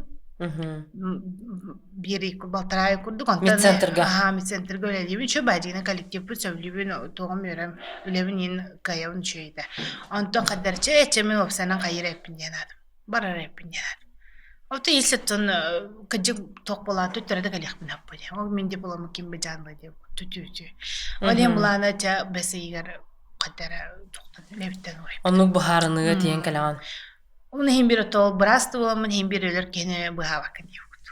биир балтараа ый курдук онтон медцентрга аһаа медцентрга үлэлиибин үчүгэй баадьыгына коллективпын сөбүлүүбүн туоҕум үөрэм үлэбин иин кыайабын үчүгэй этэ онтон хаддарчы эчэ мин уопсайынан хайыыр эппин диэн аатым барар эппин диэн аатым Ото илсеттон кыдьык туох буолаан төттөрө да кэлиэхпин хаппа диэн ол мин дипломы ким быдьаан диэн түтүүтү ол иһин булаана ча бэс ыйыгар хаддара туохтан үлэбиттэн Оннук быһаарыныыга тиийэн кэлэҕин. Оны иһин бир отол быраас да буоламмын иһин бир өлөр киһини быһаабаккын диэбит.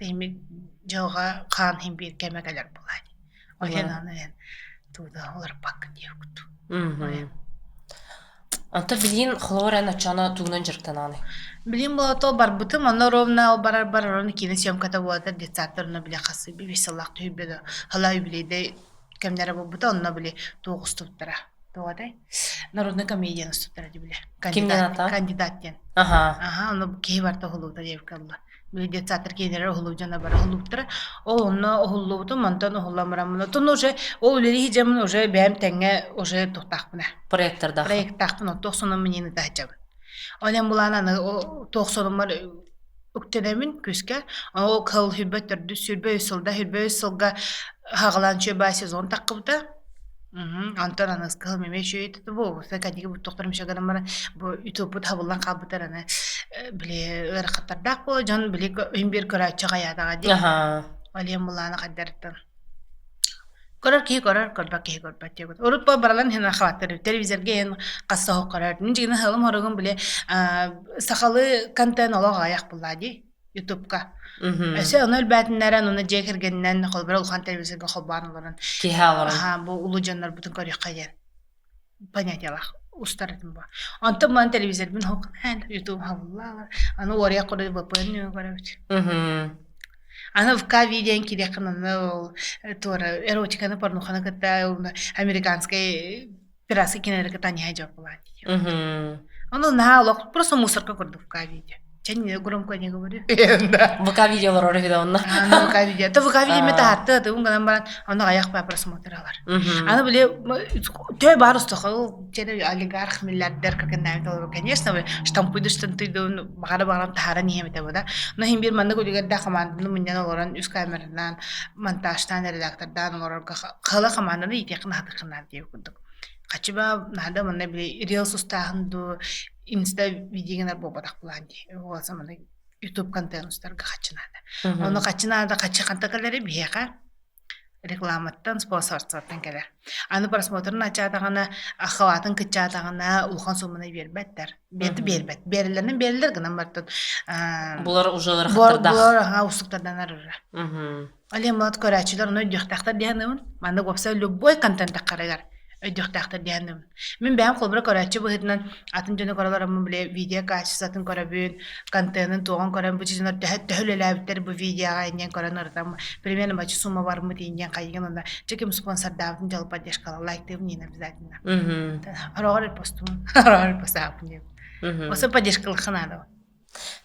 Иһин дьылҕа хаан иһин биир кэмэ кэлэр буолаа дии. Ол иһин аны эн тууда олорпаккын диэбит. Онто билигин холобур эн оччоно тугунан дьарыктанаҕыный? Билигин буолато барбытым, онно ровно ол барар бар ровно киинэ съемката буолата детсадтар онно били хас бис сыллаах түһүбүт хала юбилейдэй кэмнэрэ буолбута онно били туох устубуттара туох этэй народный комедияны устубуттара дии били кандидат кандидат диэн аха аха ону киһи барыта уһуллубута диэбиккэ ылла били детсадтар киинэлэр уһуллубут дьоно бары уһуллубуттара ол онно уһуллубутум онтон уһуллан бараммын оттон уже ол үлэлии дьоммун уже бэйэм тэҥҥэ уже туохтаахпына проекттардаах проекттаахпын туох сонун миниини таһдьабын ол эн булаан аны туох сонуммар Үктэнэбин күүскэ. Ол кыл хүрбэ төрдүс, 23 сылда, 23 сылга хаҕалаан үчүгэй сезон таххыбыта. Онтон аныгыс кыһыл эмиэ үчүгэй этэ бу кэнники буттуктарым үчүгэй гынан баран бу ютубпут хабыллан хаалбытар аны били ыарахаттардаах буола дьон били иһин биир көрөөччү хайаатаҕа дии. Ол иһин былаана хайдарыттан Көрөр киһи көрөр, көрбөт киһи көрбөт диэбит. Урут бу баралан иһин ахабаттар телевизорга иһин хасса оһох көрөр. Мин дьигинэ сылым хоругум били сахалыы контент олох аҕыйах буллаа дии ютубка. Өссө ону өлбээтиннэрэн, ону дьиэ кэргэнинэн холбор улахан телевизорга холбоон олорон. Киһи олорон. Аха, бу улуу дьоннорбутун көрүөххэ диэн понятиялаах устар этим бу. Онтон ман телевизорбын хоқнаан ютуб хабыллаалар. Аны уоруйах курдук VPN нөҥүө көрөбүт. Аны ВК видеон кириэххин онно ол туора эротиканы порнуханы кытта американскай пиратский кинолары кытта аньыһа дьон буолаан дии. Ону наһаа олох просто мусорка курдук ВК видео. Чэ, не громко не говорю. ВК видеолар орохида онно. Аны ВК видео. То ВК видео ме таһатты, тыгын гынан баран, аны аяқ ба просмотр алар. Аны биле төй бар устохол чене олигарх миллиардер кыргыннаабит олор конечно вы штампуйду штампуйду баҕара баҕарам таһааран иһэмитэ буда. Но хин бир маннык үлүгэрдээх команданы мунньан олорон үс камеранан монтажтаан редактордаан олорорго хала команданы иитиэххин аһатыххынаат диэбит курдук. Хачыба наада манна били рилс устааһын дуу инста видеогенар буолбатах булаан дии. Уолса маны YouTube контент устарга хаччы наада. Ону хаччы наада хаччы ханта кэлэри биһиэхэ рекламаттан, спонсорствоттан кэлэр. Аны просмотрын ачаатаҕына, охватын кыччаатаҕына улахан сууманы биэрбэттэр. Биэрди биэрбэт. Биэрэллэрин биэрэллэр гынан бартын. Булар уже ыарахаттардаах. Булар аха устуктарданар ыра. Олен көрөөччүлэр ону өйдүөхтээхтэр диэн Маннык уопсай любой контент таххарыгар өйдүөхтээхтэр диэн Мин бэйэм холобура көрөөччү быһыытынан атын дьону көрө олороммун били видео качествотын көрөбүн, контенын туоҕун көрөн бу дьоннор төһө төһө үлэлээбиттэр бу видеоҕа инниэн көрөн ырытам примерно бачча сумма бармыт инниэн хайыгын онно чэ ким спонсордаабытын дьол поддержкала лайктыыбын иин обязательно. Ороҕор репостуун, ороҕор репостаабын диэбин. Осы поддержкалыхха наада.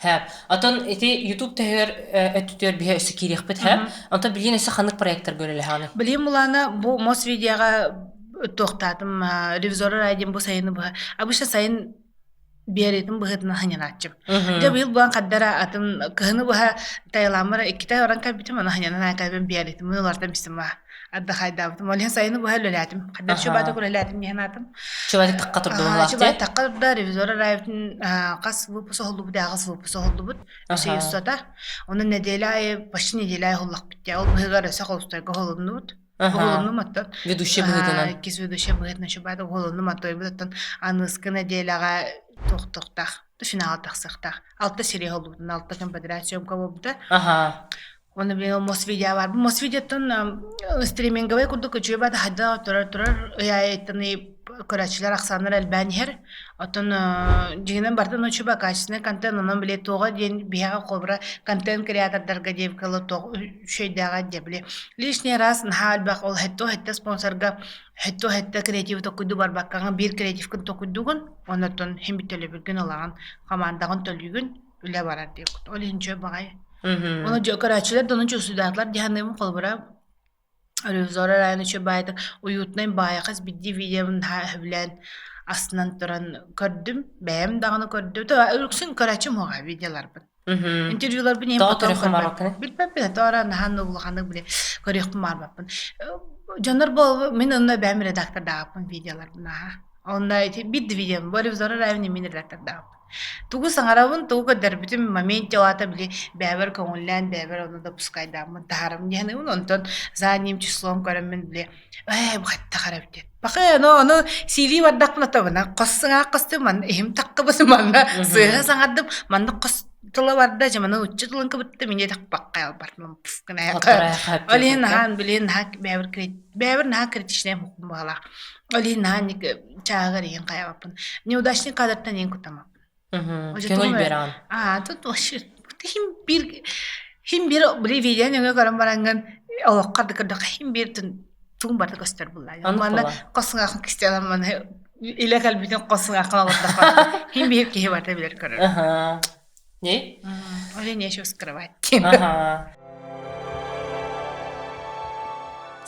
Һэ. Отон ити YouTube төһөр өттүтүөр биһэ өссө киириэхпит һэ. Онтон билигин өссө ханнык проекттарга үлэлэһэҕиний? Билигин булаана бу Мосвидеоҕа туохтаатым ревизоры райдин бу сайыны быһа. Обычно сайын биэритин быһыытынан ханьанааччым. Дьэ быйыл буан хаддара атын кыһыны быһа Таиландмара иккитэ баран кэлбитим, аны ханьанан аакайбын биэритим, улартан бистим Отдыхайдаабытым. Ол иһин сайыны быһа үлэлээтим. Хаддар чубаата үлэлээтим диэн аатым. Чубааты тахха турдубулаах Чубааты тахха турда, ревизор араайбытын хас выпуск оһоллубут, аҕыс выпуск оһоллубут. Өсө юссата. Оны неделя айы, почти неделя айы оһоллахпыт. Ол быһыгар өсө холустарга оһолуннубут. Оһолуннум оттон. Ведущий быһыытынан. Иккис ведущий быһыытынан чубааты оһолуннум оттойбут оттон аныыскы неделяҕа тохтохтаах финал тахсыахтаах. Алта серия оһоллубутун, алта күн подряд съемка буолбута. Уонна билигин Мосвидео бар. Бу Мосвидеоттан стриминговай курдук үчүгэй баата хайдах турар турар ый аайыттан көрөөччүлэр ахсааннара элбээн иһэр. Оттон дьиҥинэн барытын үчүгэй качественный контент онон били туоҕа диэн биһиэхэ холобура контент креатордарга диэбиккэ туох үчүгэйдээҕэ диэ били лишний раз наһаа элбэх ол хэттэ спонсорга хэттэ хэттэ креативы токуйду барбаккаҕын биир креативкын токуйдугун оннуттан хим төлөбүргүн ылаҕын хамаандаҕын төлүүгүн үлэ барар диэбит. Ол иһин үчүгэй баҕайы. Ону көрөөччүлэр да ону чувствуйдаатылар дии саныыбын холобура ревизор араайын үчүгэй баайытык уютнай баайа хас биирдии видеобун наһаа сөбүлээн астынан туран көрдүм. Бэйэм даҕаны көрдүм. Үксүн көрөөччүм уоҕа видеоларбын. Интервьюларбын иһин Тоҕо көрүөххүн баарбаккыный? Билбэппин, тоҕо наһаа улаханнык били көрүөхпүн баарбаппын. Дьоннор бу мин онно бэйэм редактордаабыппын видеоларбын аха. Онно ити биир да видеом бу ревизор араайын мин редактордаабыппын. Тугу саҥарабын, тугу көрдөрбүтүм моменте аата били бэйэбэр көҥүллээн, бэйэбэр ону да пускайдааммын таһаарабын диэн онтон задним числом көрөммүн били ээ бу хаттах эрэ эбит диэн. Баха ону ону сиилии бардахпына тобуна хос сыҥаах хостум манна иһим таххыбыс манна сыыһа саҥардым манна хос тыла барда дьэ маны уччу тылын кыбытта мине тахпакка албартым пуф гына Ол иһин наһаа билин наһаа бэйэбэр бэйэбэр наһаа критичнэй хукум баҕалаах. Ол иһин наһаа чааҕар иһин хайабаппын. Неудачный кадртан иһин куттамаппын. Көҥүл биэрэҕин. Аа, тут вообще хим бир хим бир били видео нөҥө көрөн бараҥҥын олоххо да көрдөххө хим бир тугун барыта көстөр булла. Манна хос сыҥаахын кистиалам маны илэ кэлбитин хос сыҥаахын олордоххо хим бир киһи барыта билэр көрөр. Не? Уже нечего скрывать.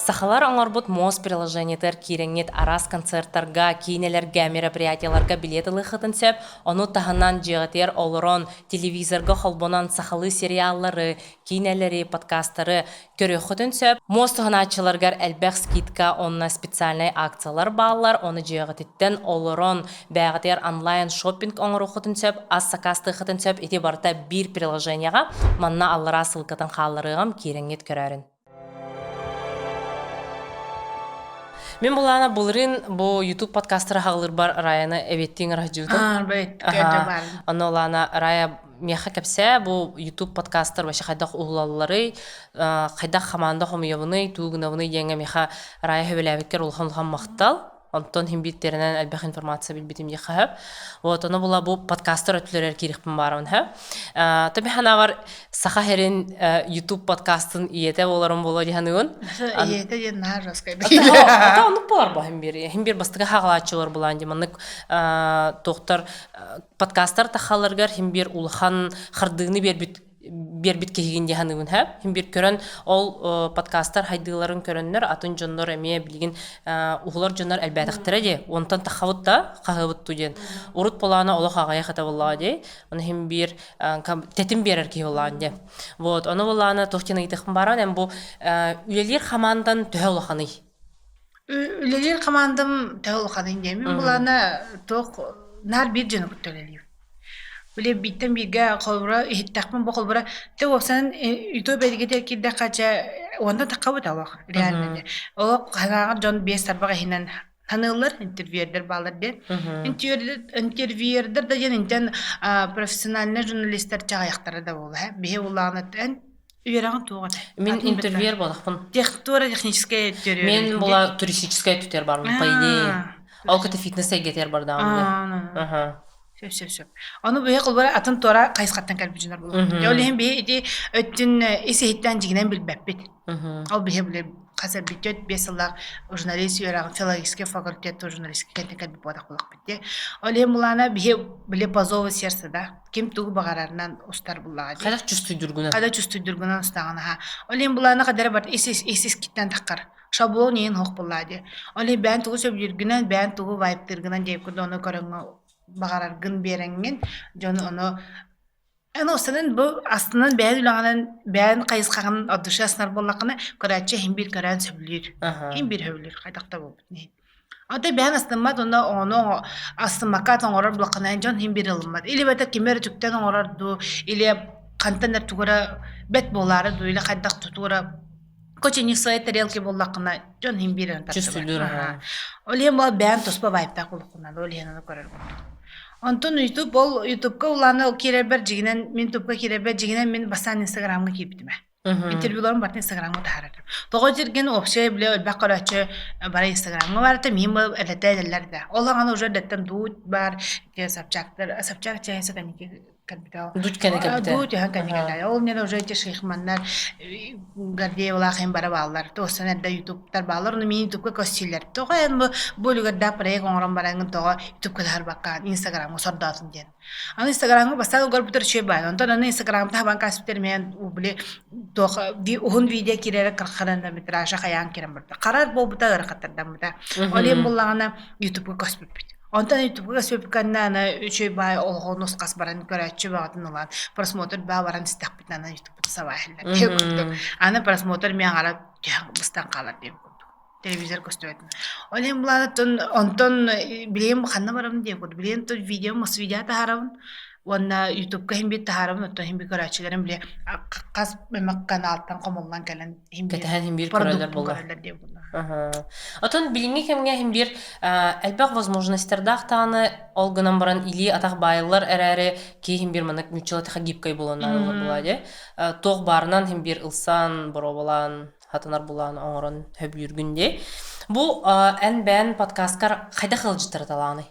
Сахалар оҥорбут МОЗ приложениетыгар киирэҥҥит араас концертарга, киинэлэргэ, мероприятиеларга билиэт ылыаххытын сөп. Ону таһынан дьиэҕитигэр олорон, телевизорга холбонон сахалыы сериаллары, киинэлэри, подкастары көрүөххүтүн сөп. Муос туһанааччыларыгар элбэх скидка уонна специальнай акциялар бааллар. Ону дьиэҕититтэн олорон, бэйэҕитигэр онлайн шоппинг оҥоруоххутун сөп, ас сакаастыаххытын сөп. Ити барыта биир приложениеҕа. Манна аллараа ссылкатын хаалларыаҕым, киирэҥҥит көрөөрүн. Мин булаана былырыын бу YouTube подкастары хаҕылырбар Раяны эбиэттиин ыраһдьыытым. Онно улаана Рая миэхэ кэпсээ, бу YouTube подкастар вообще хайдах уһулалларый, хайдах хамаанда хомуйабыный, туу гынабыный диэҥҥэ миэхэ Рая сөбүлээбиккэр улахан-улахан махтал. Онтон хин биирдэринэн элбэх информация билбитим диэххэ сөп. Вот ону була бу подкастар өттүлэрэр киирихпин баарабын сөп. Таби ханавар Саха херин YouTube подкастын ийэтэ болорун боло диһаныгын. Ийэтэ диэн наһаа жесткай. Ата оннук болар бу хин бир. Хин бир бастыгы хагалааччылар булаан ди маннык тохтар подкастар тахаларгар хин бир улахан хардыыны бербит биэрбит киһигин дии саныыбын һэ. Хин бир көрөн ол подкастар хайдыыларын көрөннөр атын дьоннор эмиэ билигин уһулар дьоннор элбээтэхтэрэ дии. Онтон тахабыт да хаһыбыт ту диэн. Урут полаана олох аҕыйах этэ буоллаҕа дии. Оны хин биир тэтим биэрэр киһи буоллаҕын дии. Вот, ону буоллаҕына туох диэн ыйытыахпын бааран эн бу үлэлиир хамаандан төһө улаханый? Үлэлиир хамаандам төһө улаханый диэн. Мин булаана туох наар биир дьону кытта үлэлиибин. Били бииртэн бииргэ холобура иһиттэхпин бу холобура те уопсайынан ютуб эйгэтигэр киирдэххэ чэ уонна таххабыт олох реально дьэ. Олох ханаҕар дьон биэс тарбах иһинэн таныыллар интервьюердэр бааллар диэн. Интервьюердэр да диэн интэн профессиональнай журналистар чаҕайахтара да буолла. Биһи улаанат эн үөрэҕин туох этэ? Мин интервьюер буолахпын. Туора техническэй өттүөр Мен була туристическай өттүтэр барбын, по идее. Ол кытта фитнес эйгэтигэр бардаҕым. Аха. Сөп, сөп, сөп. Ону биһи холбора атын туора хайысхаттан кэлбит дьоннор буолуохпут. Ол иһин биһи ити өттүн ис иһиттэн дьигинэн билбэппит. Ол биһи били хас эрбит 4-5 сыллаах журналист үөрэҕин филологический факультет журналистика кэнтэн кэлбит буолах буолахпыт дии. Ол иһин булаана биһи били по зову сердца да ким тугу баҕарарынан устар буллаҕа дии. Хайдах чувствуйдургунан. Хайдах чувствуйдургунан устаҕын аха. Ол иһин булаана хадара бар ис ис ис искиттэн таххар. Шаблон иһин хоох буллаа дии. Ол иһин бэйэн тугу сөбүлүүргүнэн, бэйэн тугу вайптыыргынан диэбит курдук ону көрөҥҥө баҕараргын биэрэҥҥин дьон ону эн устанан бу астынан бэйэн үлэҕинэн бэйэн хайысхаҕын от души астынар буоллаххына көрөөччү иһин биир көрөөн сөбүлүүр. Иһин биир сөбүлүүр хайдах да буолбут иһин. Ата бэйэн астыммат уонна ону астыммакка оҥорор буоллаххына дьон иһин биир ылыммат. Или бэтэ кими эрэ үтүктэн оҥорор дуу, или хантан эрэ тугу эрэ бэт буолаары дуу, или хайдах тутуура Короче, не в своей тарелке буоллаххына, дьон иһин биир тартыбат. Ол иһин буол бэйэн туспа вайптаах буолуоххуна, ол иһин ону көрөр курдук. Онтон YouTube ол YouTubeка улаана ол киирэрбэр дьигинэн мин YouTubeка киирэрбэр дьигинэн мин бастаан Инстаграмҥа киирбитим ээ. Интервьюларым барытын Инстаграмҥа таһаарарым. Тоҕо дьиргин вообще бile элбэх көрөөччү бары Инстаграмҥа барыта миин бу элэтэ элэллэр да. Ол аҕаны уже эрдэттэн дуут баар, Собчактар, Собчак чайса кэнники кэлбитэ. Дуть кэнэ кэлбитэ. Дуть өһөн кэннэ кэллэ. Ол иннинэ уже эти Шихманнар, Гордеевалаах им бара бааллар. Туостан эрдэ ютубтар бааллар. Ону мин ютубка көссүүлэр. Тоҕо эн бу бу үлүгэрдээх проект оҥорон бараҥҥын тоҕо ютубка таһарбакка Инстаграмҥа сордоотун диэн. Аны Инстаграмҥа бастаан угарбытар үчүгэй баай. Онтон аны Инстаграмта хабан кааспытар мэн били туох уһун видео киирэрэ хронометража хайаан киирэн барда. Харар буолбута ыарахаттардаммыта. Ол иһин буллаҕына ютубка көспүппүт. Онтон ютубка көспүппүт аны үчүгэй баай олоҕу нус-хас баран көрөөччү баҕатын ылан просмотр баа баран истэхпитинэ аны ютубта сабаа иһиллэр курдук. Аны просмотр миэхэ ара быстан хаалар диэн курдук. Телевизор көстүбэтин. Ол иһин булаанаттан онтон билигин ханна барабын диэн курдук. Билигин тут видео мас видео таһаарабын уонна ютубка иһин биир таһаарабын оттон иһин биир көрөөччүлэрим били хас эмэ каналтан хомуллан кэлэн иһин биир Кэтэһэн иһин биир көрөллөр продуктун буолла. көрөллөр диэн курдук. Отон билиҥҥи кэмҥэ иһин биир элбэх возможностардаах даҕаны ол гынан баран илии-атах баайыллар эрээри киһи иһин биир маннык нууччалыы тиха гибкай буолан наадалар буолаа дии. Туох баарынан иһин биир ылсан, боруобалаан, хатанар булаан оҥорон хөбүлүүргүн дии. Бу эн бэйэн подкасткар хайдах ыалдьыттары талааный?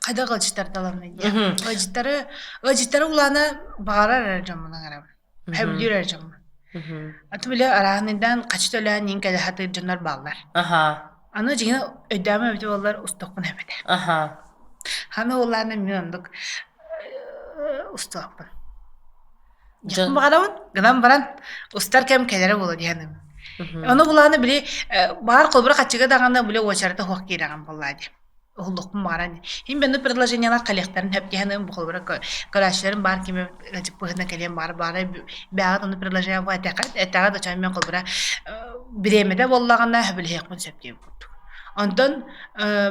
Хайдах ыалдьыттары таланый диэн. Ыалдьыттары ыалдьыттары улаана баҕарар эрэ дьоммун аҥарабын. Сөбүлүүр эрэ дьоммун. Аты били арааһынайдаан хачы төлөөн иин кэлэ сатыыр дьоннор бааллар. Аха. Аны дьиҥэ өйдөөмө эбитэ буоллар устуохпун эбитэ. Аха. Ханы улаана мин оннук устуохпун. Дьон баҕарабын, гынан баран устар кэм кэлэрэ буолуо диэхиним. Ону булааны били баар холбура хаччыга даҕаны били уочарата суох киирэҕин буоллаа дии. Уһуллукпун баҕаран. Иһин бэнну предложениелар кэлиэхтэрин сөп диэхиним бу холбура көрөөччүлэрим баар кими быһына кэлиэн баар баара бэҕэт ону предложение этэҕэ этэҕэ да чон мен холбура бириэмэтэ буоллаҕына сөбүлэһиэхпин сөп диэн курдук. Онтон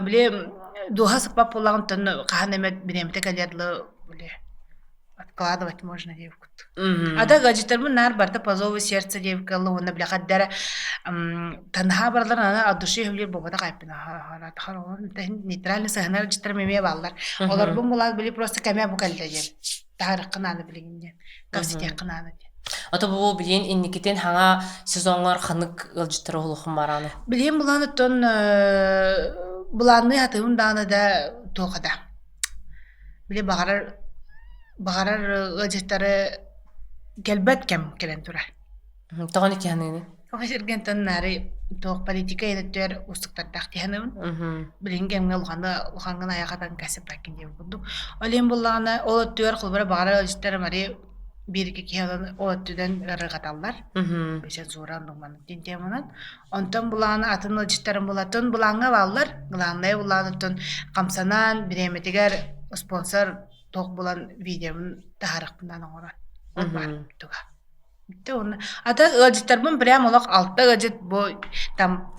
били дууһа сыппат буоллаҕын хаһан эмэ бириэмэтэ кэлиэр дылы били откладывать можно диэбит курдук. Ата гаджеттарбын наар барыта по зову сердца диэбиккэ ылла уонна били хаддара танаһаа баралар аны от души сөбүлүүр буолбатах айппын нейтральный сыһынар гаджеттарым эмиэ бааллар. Олорбун булаат били просто кэмэ бу кэллэ диэн. Таһаарыаххын ааны билигин диэн. Кэпсэтиэххин ааны диэн. Ото бу билиэн инникитин хаҥа сезоҥҥар ханнык ыалдьыттары уһулуххун барааны? Билиэн былаан оттон былаанныы хатыыбын даҕаны да туох да. Били баҕарар баҕарар ыалдьыттары кэлбэт кэм кэлэн турар. Тоҕо икки Оҕо сиргэнтэн наары туох политика өттүгэр уустуктардаах дии Билигин кэмҥэ улаханы улахаҥҥын айах атан кэсиппэккин диэн курдук. Ол иһин буллаҕына ол өттүгэр холобура баҕарар ыалдьыттар мари биир икки киһи ылан ол өттүнэн ыарырҕаталлар. Цензура оннук диэн теманан. Онтон булааны атын ыалдьыттарын булатын былааҥҥа бааллар. Главное булааныттан хамсанан бириэмэтигэр спонсор туох булан видеобун таһаарыахпынан оҥорон. Ол баар туга. Бүттэ уонна ата ыалдьыттарбын прям олох алта ыалдьыт бу там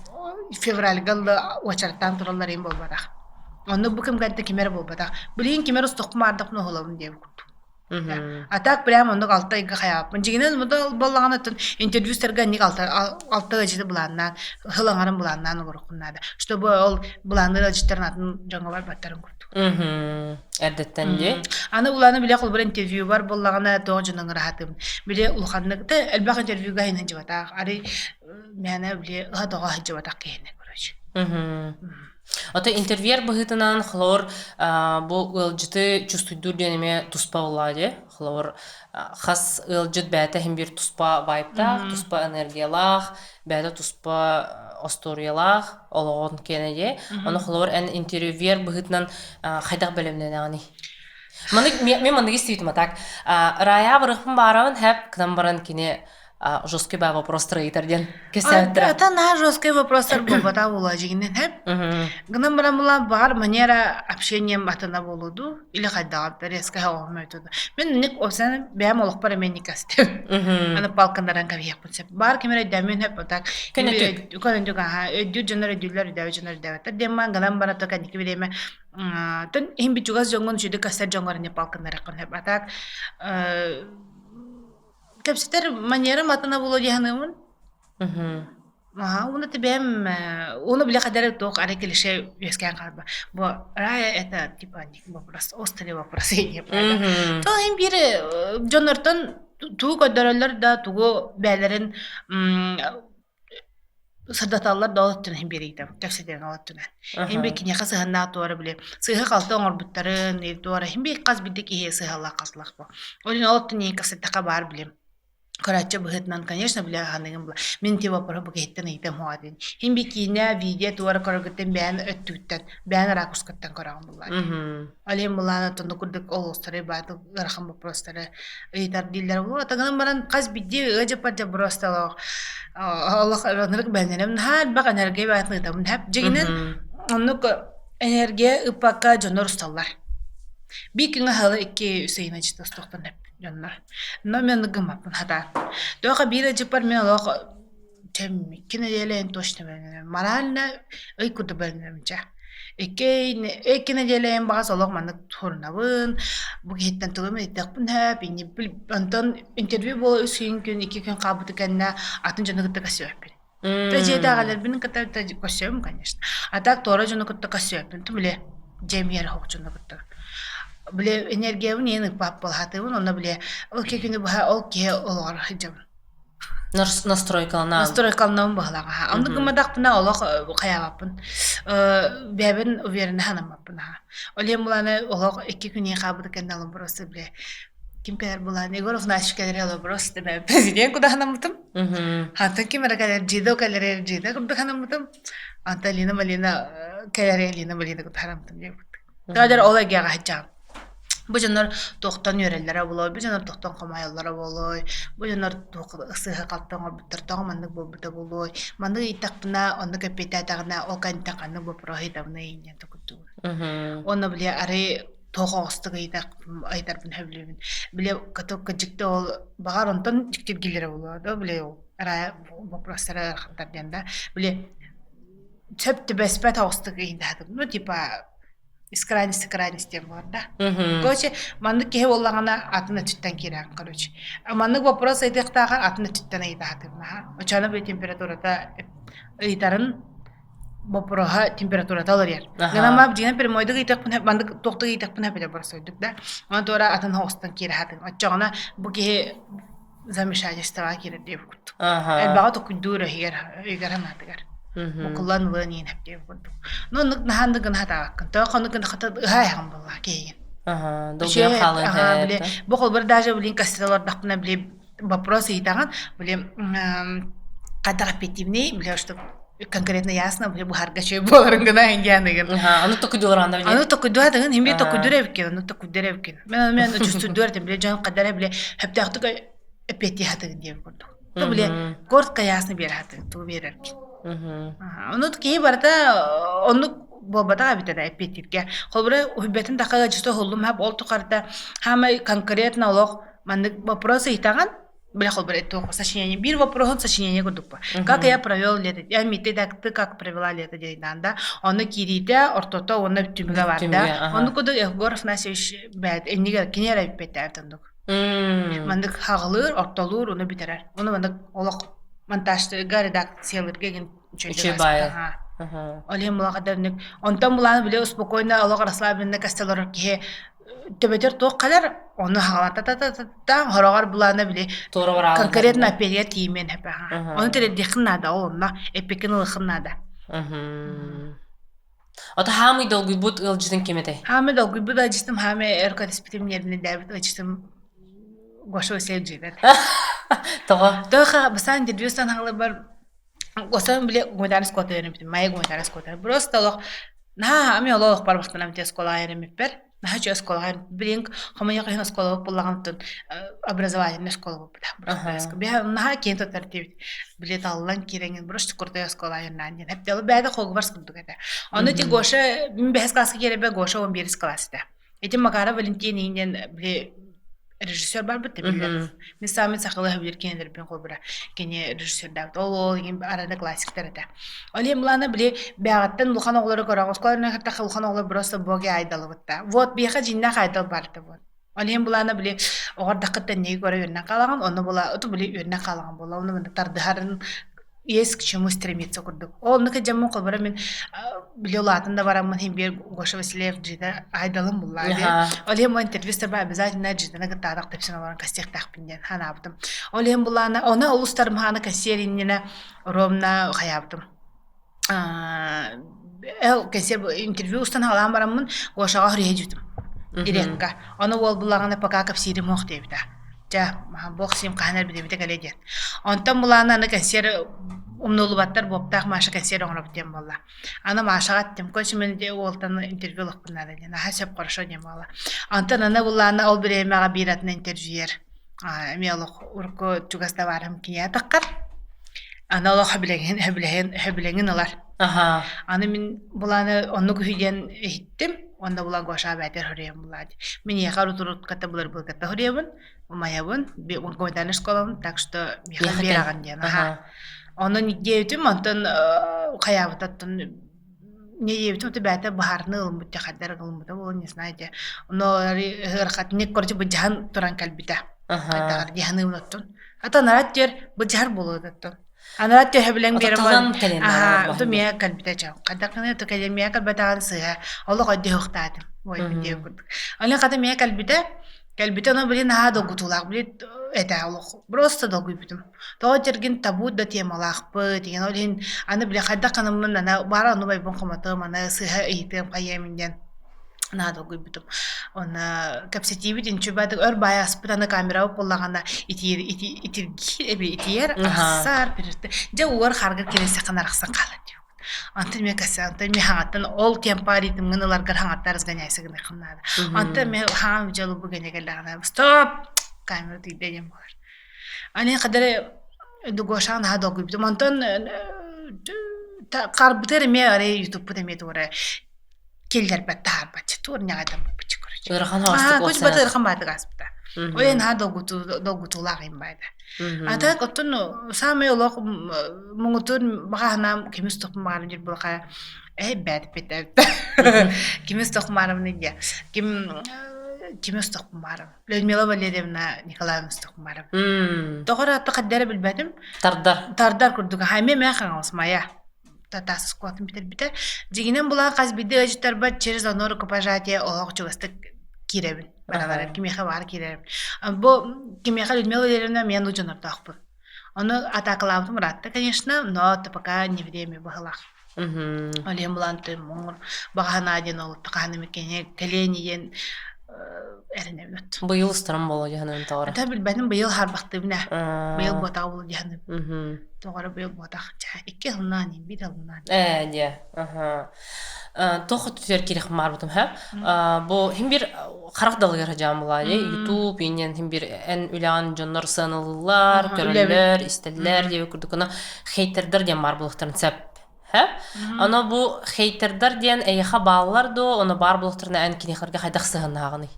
февральга уочараттаан тураллар иһин буолбатах. Онно бу кэмгэ ким эрэ буолбатах. Билигин ким эрэ устуохпун аардахпын уһулабын диэбит курдук. А так прям оннук алта ыйга хайааппын. Дьиҥинэн буоллаҕына интервьюстарга инник алта алта ыалдьыты былааннаан, сыл аҥарын былааннаан олоруоххун наада. Чтобы ол былаанныыр ыалдьыттарын атын дьоҥҥо барбаттарын курдук. Эрдэттэн дии. Аны улааны билэ холбор интервьюбар буоллаҕына тоҕо дьон ыҥыраһатым. Били улаханнык да элбэх интервьюга иһин сылдьыбатах. Арый мээнэ били ыһа-тоҕо сылдьыбатах киһини короче. Ото интервьюер быһыытынан холобур бу ыалдьыты чувствуйдуур диэн эмиэ туспа буоллаҕа дии. Холобур хас ыалдьыт бэйэтэ иһин биир туспа вайбтаах, туспа энергиялаах, бэйэтэ туспа остуоруйалаах олоҕун киэнэ дии. Ону холобур эн интервьюер быһыытынан хайдах бэлэмнэнэҕиний? Маннык мен маннык истибитим а так Рая барыахпын баарабын хэп гынан баран кини жесткий баа вопростар ыйытар диэн кэсээттэр. Это на жесткий вопростар буолбата буолуо дьигинэн хэп. Гынан баран була баар манера общением атына буолуду или хайдаҕа резко оҕомөтү. Мен ник осен бэйэм олохпор эмиэ никастым. Аны палкандаран кэбиһиэхпин сөп. Баар ким эрэ өйдөөмүн сөп так. Көнөтүк. Көнөтүк аха өйдүүр дьоннор өйдүүллэр өйдөөбүт дьоннор өйдөөбөттөр диэн маан гынан баран то кэнники бириэмэ тон иһин бит чугас дьоҥҥун үчүгэй көстөр дьоҥҥор не палкандараххын сөп. А так Кэпсэтэр манерам атына буолуо дии саныыбын. Аһа, уонна бэйэм уонна били хайдах туох арай клише үөскээн хаалба. Бу Рая это типа вопрос, острый вопрос То иһин биир дьоннортон тугу көрдөрөллөр да тугу бэйэлэрин сырдаталлар да ол өттүнэн иһин биэр ыйытабын, кэпсэтэбин ол өттүнэн. Иһин биир киниэхэ сыһыаннаах туора били сыыһа-халты оҥорбуттарын, туора иһин биир хас биирдии киһи сыһыалаах-халтылаах буо. Ол иһин ол өттүн иһин кэпсэттэххэ баар билим. Көрөөччү быһыытынан, конечно, бile ханыгым була. Мин ти вопроһу бу киһиттэн ыйытыам суоҕа диэн. Иһин биир киинэ, видео туора көрөргүттэн бэйэн өттүгүттэн, бэйэн ракурскаттан көрөҕүн буллаа. Ол иһин былаан оттон курдук олустары бааты ыарахан боппуруостары ыйытар дииллэр буолуо. Гынан баран хас биирдии ыа дьаппар дьобуруосталаах олох ынырык бэлэнэрим наһаа элбэх энергия баатын ыытабын хэп. Дьиҥинэн оннук энергия ыппакка дьоннор усталлар. Биир күҥҥэ аһылы икки үс ыйына дьиэтэ устуохтан эп дьоннор. Но мен оннук гыммаппын хатаан. Тоҕо биир дьыппар мен олох Чэм икки нэдиэлэ точно бэлэмнэнэбин. Морально ый курдук бэлэмнэнэбин чэ. Икки икки нэдиэлэйин баҕас олох маннык турунабын, бу киһиттэн тугу эмэ ыйытыахпын сөп, онтон интервью буола үс күн күн, икки күн хаалбыта кэннэ атын дьону кытта көрсүөхпүн. То дьиэтээҕилэрбин кытта көрсүөм, конечно. А так туора дьону кытта көрсүөхпүн, ту били дьиэм иһэр оһох дьону кытта. Били энергиябын иһин ыппап буолаатыбын, онно били ол икки күнү быһа ол киһи олоҕор сылдьабын. Настройкаланаан. Настройкаланабын быһалаах. Оннук гымматахпына олох хайаабаппын. Бэйэбин уверенно санаммаппын аха. Ол иһин булааны олох икки күн иһин хаалбыта кэннэ олом просто бile ким кэлэр булааны Егор Афанасьевич кэлэр олом просто президент куда санаммытым. Хантан ким эрэ кэлэр Джидо кэлэр Джидо курдук санаммытым. Антон Лина Малина кэлэр Лина Малина курдук санаммытым диэбит. Тоҕо ол эйгэҕэ сылдьаҕын. Бу дьоннор туохтан үөрэллэрэ буолуой, бу дьоннор туохтан хомойоллоро буолуой, бу дьоннор туох сыыһа-халты оҥорбуттар, тоҕо маннык буолбута буолуой, маннык ыйыттахпына, оннук эппиэттээтэҕинэ, ол кэнниттэн ханнык боппуруоһу ыйытабыный диэн токуйдуубун. Уонна били арый туох оҕустук ыйытарбын сөбүлүүбүн. Били кырдьыкта ол баҕар онтон дьиктиргииллэрэ буолуо да били ол араа боппуруостара ыарахаттар диэн да били сөп түбэспэт оҕустук ыйытаатым. Ну типа из крайности крайность диэн буолар да. Короче, маннык киһи буоллаҕына атын өттүттэн киирэҕин короче. Маннык вопрос ыйытыахтааҕар атын өттүттэн ыйытаатым наһаа. Оччоҕуна били температурата ыйытарын боппуруоһа температурата уларыйар. Гынан дьиҥэ прямойдук ыйытыахпын маннык туохтук ыйытыахпын эбэтэ боростуойдук да. Онон туора атын оҕустан киирэ сатыым. Оччоҕуна бу киһи. замешательствоҕа киирэр диэбит курдук. Элбэҕи токуйдуур өйүгэр өйүгэр санаатыгар. Букуллан ылыан иин хэп диэбит курдук. Ну оннук наһаа гына хатаабаккын. Тоҕо хонук гына хата ыһаа эһэҕин буоллаҕа киһигин. Долгуйан хаалыан били бу холбор даже блин кассета олордохпуна били вопрос ыйытаҕын били хайдах эппиэттиибиний били что конкретно ясно били быһарга чөй буоларын гына ингианыгын аны токуйдулар аны токуйдуатыгын химби токуйдур эбиккин аны токуйдур эбиккин мен мен чувствуйдур этим били дьон кадара били хөптөөхтүк эппиэттии хатыгын диэн курдук то били коротко ясно биэр хатыгын туу биэрэркин ону киһи барыта оннук буолбатах эбит да эппиэттииргэ холобура уһуйбатын такага чисто уһуллум хап ол тухарда хаамай конкретно олох маннык вопрос ыйытаҕын бля холбура туох сочинение биир вопроһун сочинение курдук как я провел лето я мите так ты как провела лето диэн да ону киириитэ ортото уонна түмүгэ бар да ону курдук Егор Афанасьевич бэт иннигэр кини эрэ эппиэттээбит оннук маннык хаҕылыыр ортолуур уну бүтэрэр уну маннык олох монтажтыга редакциялыырга игин үчүгэй баайы ол иһин булаҕа онтон булааны били спокойно олох расслабленно кастелорор киһи төбөтөр туох кэлэр ону хаҕалата хороҕор булаана били конкретно эппиэтигэр тиийимиэн сөп ону тириэрдиэххин наада ол онно эппиккин ылыаххын наада Ото хаамый долгуйбут ыалдьытын ким этэй? Хаамый долгуйбут ыалдьытым хаамый өр көрүспүтүм нервнэдээбит ыалдьытым Гоша Васильев дьиэтэ. Тоҕо? Тоҕо бастаан интервью санааларбар Осон били гуманитарный оскуолата үөрэммитим, Майя гуманитарный оскуолата. Просто олох наһаа ами олох барбахтанам те оскуолаҕа үөрэммиппэр. Наһаа үчүгэй оскуолаҕа билин хомойуох иһин оскуолабыт буллаҕын образовательный оскуола буолбута. Наһаа киэн туттар диэбит. Били таллан киирэҥин просто крутой оскуола айаннаан диэн. Хэптэ бэйэтэ Хогвартс курдук этэ. Ону ити Гоша мин бэһис класска киирэрбэр Гоша 11 класс этэ. Ити Макаров Валентин диэн били режиссер барбыт да биллэр. Мин саамай сахалыы сөбүлүүр кинилэрбин холбура кини режиссердаабыт. Ол ол иһин арада классиктар этэ. Ол иһин былаана били бэҕэттэн улахан оҕолору көрөҕүн. Оскуоланы кытта улахан оҕолор просто боги айдалыбытта. Вот биһиэхэ дьиҥнээх айдал барыта вот. Ол иһин былаана били оҕордаххыттан неги көрө үөрэнэн хаалаҕын, онно була оту били үөрэнэн хаалаҕын буола. Ону маны тардыһарын есть к чему стремиться курдук. Ол оннук дьоммун холборо мин били улаатан да бараммын иһин биир Гоша Васильев дьиэтэ айдалым буллаа диэн. Ол иһин интервью обязательно дьиэтэ кыттаатах тэпсэн олорон кастиэхтаахпын диэн ханаабытым. Ол иһин буллаана оны олус тарым хаана кассиэр иннинэ ровно хайаабытым. Эл кэнсиэр интервью устан хаалаан бараммын Гошаҕа хоруйа дьүтүм. Ирекка. Ону уол буллаҕына пока кэпсиирим суох диэбитэ. Дьэ, буох сиим хаһан эрбидибитэ кэлэ диэн. Онтон булаана аны кэнсиэр умнуллубаттар буоптаах Маша кэнсиэр оҥоробут диэн буолла. Аны Машаҕа эттим, короче, мин уолтан интервью ылыахпын наада диэн. Аха сөп хорошо диэн буолла. Онтон аны буллаана ол бириэмэҕэ биир атын интервьюер эмиэ олох урукку чугас табаарым киниэхэ таххар. Аны олох сөбүлэҥин сөбүлэһин сөбүлэҥин ылар. Аха. Аны мин булааны оннук үһү диэн иһиттим. Уонна була Гоша бээтэр хоруйан булаа дии. Мин эйиэхэ урут кытта былыр кытта хоруйабын, умайабын, гуманитарный школабын, так что миэхэ биэрэҕин диэн. Аха. Онон диэбитим, онтон хайаабытаттан не диэбитим, ото бээтэ быһаарыны ылыммыт дьэ хайдар ылыммыта буолуо, не знаю дьэ. Но ыарахатник, короче, быдьаһан туран кэлбитэ. Хайдаҕар дии саныыбын оттон. Ата нарат диэр быдьаһар буолуо оттон. Анараа төһөбүлэҥ биэрэн аһаа ото миэ кэлбитэ дьэ хайдах гына ото кэлэн миэ кэлбэтэҕин сыыһа олох өйдөһүөхтаатым ой диэн курдук Аны хата миэ кэлбитэ кэлбитэ ону били наһаа долгутуулаах били этэ олох просто долгуйбутум тоҕо дьэргин табу да темалаахпыт деген ол иһин аны били хайдах гынаммын ана баара ону байбын хомотуом аны сыыһа ыйытыам хайыам диэн наһаа долгуйбутум. Уонна кэпсэтиибит инчүбэ өр баай аспыт аны камерабыт буоллаҕына итиир итиргиир эби итийэр арахсар дьэ угар харгар кириэсэххин арахсан хаалар диэбит. Онтон эмиэ кэсэ онтон эмиэ хаҥаттан ол темпа ритмҥын ыларгар хаҥаттан разгоняйся гыныаххын наада. Онтон эмиэ хаҥам дьолу бу гэнэ кэллэҕинэ стоп камера тиийдэ диэн буолар. Аны хадары Дугошаҕа наһаа долгуйбутум. Онтон харбытыгар эмиэ арай ютубпут эмиэ туора киллэрбэт таһаарбат туорняҕайдан буппуччу короче Ыарахан хаҕастык куч бат ыарахан баатык ааспыта Ой наһаа долгутуулаах им баайда А так оттон саамай олох муҥутур баҕаһынаам кимис тохмаарым дир булаха э бэт бит кимис тохмаарым диye ким кимис тохмаарым Людмила Валерьевна Николаевна Стохмаров тоҕор атта хаддара билбэтим тардар тардар курдук хаймэ мэ хаҥалас моя тас оскуолатын бүтэрбитэ. Дьиҥинэн булан хас биирдии ыалдьыттарбар через одно рукопожатие олох чугастык киирэбин. Баралар кимиэхэ баар киирэрим. Бу кимиэхэ Людмила Валерьевна мен дьонордоохпун. Ону атаакалаабытым ыраатта, конечно, но это пока не время быһылаах. Олен булан муҥур баҕаһынаа диэн ол хаһан эмэ кэлиэн диэн эрэнэбит. Быйыл устарым буолуо дьаһанын тоҕоро. Ата билбэтим быйыл харбахтыбын ээ. Быйыл буотаҕа буолуо дьаһаным. Тоҕоро быйыл буотах. Икки сылнаан, биир сылнаан. Ээ, дьэ. Аха. Туох өттүгэр киирэх маарбытым һэ. Бу хим бир харах далыгар хажаан булаайы YouTube инен хим бир эн үлэҕин дьоннор сыаналыыллар, көрөллөр, истэллэр диэбит курдук аны хейтердер диэн баар булуохтарын сөп. Һэ? Аны бу хейтердер диэн эйиэхэ бааллар дуо, ону баар булуохтарына эн кинилэргэ хайдах сыһыаннаһаҕыный?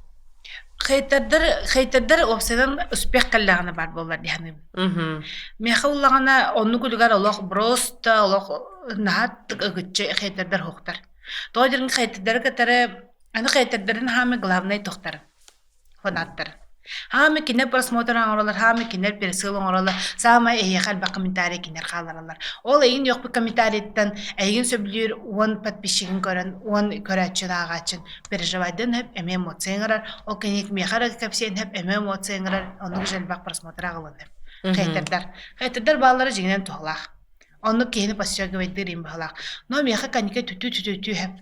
Хейтердер, хейтердер уопсайынан успех кэллэҕинэ баар буоллар дии саныыбын. Миэхэ уллаҕына оннук үлүгэр олох просто олох наһаа ыгыччы хейтердер суохтар. Тоҕо диэн хейтердери кытары аны хейтердерин хаамы главнай тохтар фанаттар. Хаамы кинилэр просмотр оҥороллор, хаамы кинилэр пересыл оҥороллор, саамай эһиэхэ элбэх комментарий кинилэр хааллараллар. Ол эйигин үөхпүт комментарийыттан эйигин сөбүлүүр уон подписчигин көрөн, уон көрөөччүн ааҕааччын переживайдыан сөп, эмиэ эмоция ыҥырар. Ол кэнник миэхэ эрэ кэпсиэн сөп, эмиэ эмоция ыҥырар, оннук же элбэх просмотр аҕалыан сөп. Хейтердар. Хейтердар бааллара дьиҥинэн туһалаах. Оннук киһини подстегивайдыыр им баһылаах. Но миэхэ каника түтүү түтүү сөп.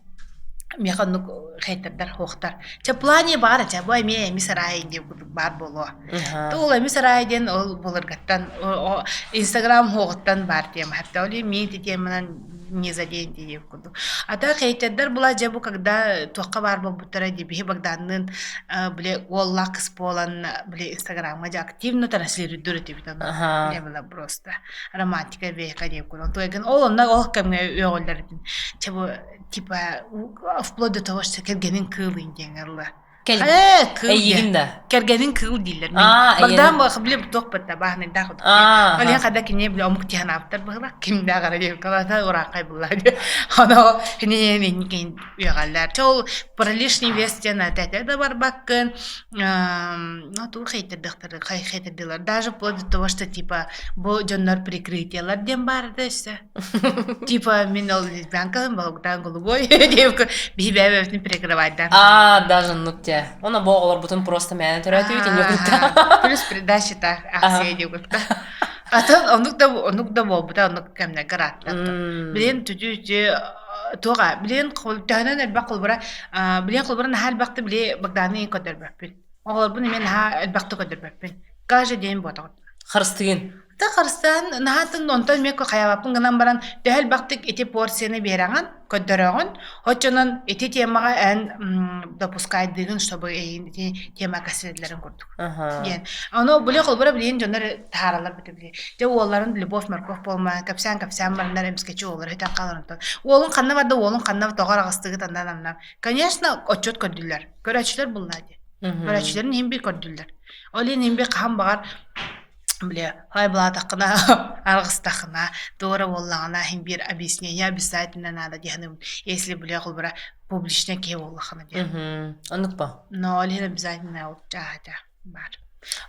Миэхэ оннук хейтердар хуохтар. Чэ плане баар чэ бу эмиэ эми сарай диэн курдук баар буолуо. Ол эми сарай диэн ол былыргаттан Инстаграм хуоҕуттан баар тема. Хатта ол мин ити теманан не задень диэн курдук. А так хейтердер була дьэ бу когда туохха баар буолбуттара дии биһи Богданныын били уоллаах кыс буолан били Инстаграмҥа дьэ активно транслируйдуур этибит ону. Не было просто романтика века диэн курдук. Туйгын ол онно ол кэмҥэ үөҕүллэрбин. Чэ бу типа вплоть до того, что кэргэнин кыылын диэн ылла. Э, кыыл Эйигин да. Кэргэнин кыыл дииллэр. Богдан били туох бытта бааһынайдаах курдук. Ол иһин хада кини били омук тиһанаабыттар быһыла кимдээх эрэ диэн калата урааххай булла диэн. Оно кини инникин үөҕэллэр. Чэ ол про лишний вес диэн этэ да барбаккын ну тугу хейтердыхтары хейтердилар. Даже вплоть до того, что типа бу дьоннор прикрытиелар диэн баар да өссө. Типа мин ол лесбиянкабын Богдан голубой диэбиккэ биһи бэйэ-бэйэбитин прикрывайдаан. Аа, даже оннук дьэ. Оны бу оҕолорбутун просто мээнэ төрөөтүбүт инньэ курдук. Плюс придача акция диэ курдук. Атын оннук да оннук да буолбута оннук кэмнэргэ ырааттар. Билигин түтү туоҕа билигин төһөнөн элбэх холбура билигин холбура наһаа элбэхти били Богданы көрдөрбөппүн. Оҕолорбун эмиэ наһаа элбэхти көрдөрбөппүн. Каждый день буотаҕыт. Харыстыгын. Та харыстаан наһаатын онтон эмиэ хайаабаппын гынан баран төһө элбэхтик ити порцияны биэрэҕин, көрдөрөҕүн, оччонон ити темаҕа эн допускайдыыгын, чтобы эйигин ити тема кэсэллэрин курдук диэн. Ону били холбура билигин дьоннор таһаараллар бити били. Дьэ уолларын любовь морковь буолма кэпсээн-кэпсээн бараннар эмискэчи уоллара сүтэн хаалар онтон. Уолун ханна барда, уолун ханна тоҕо араҕастыгыт аннан аннан. Конечно, отчет көрдүлэр. Көрөөччүлэр буллаа дии. Көрөөччүлэрин иһин бир көрдүлэр. Ол иһин иһин бир хаһан баҕар бile хайбылаатаххына аргыстаххына туора буоллаҕына иһин биир объяснение обязательно надо диэхинэ если бile холбура публичный киһи буоллаххына диэн Оннук ба. Но ол иһин обязательно ол чааһата баар.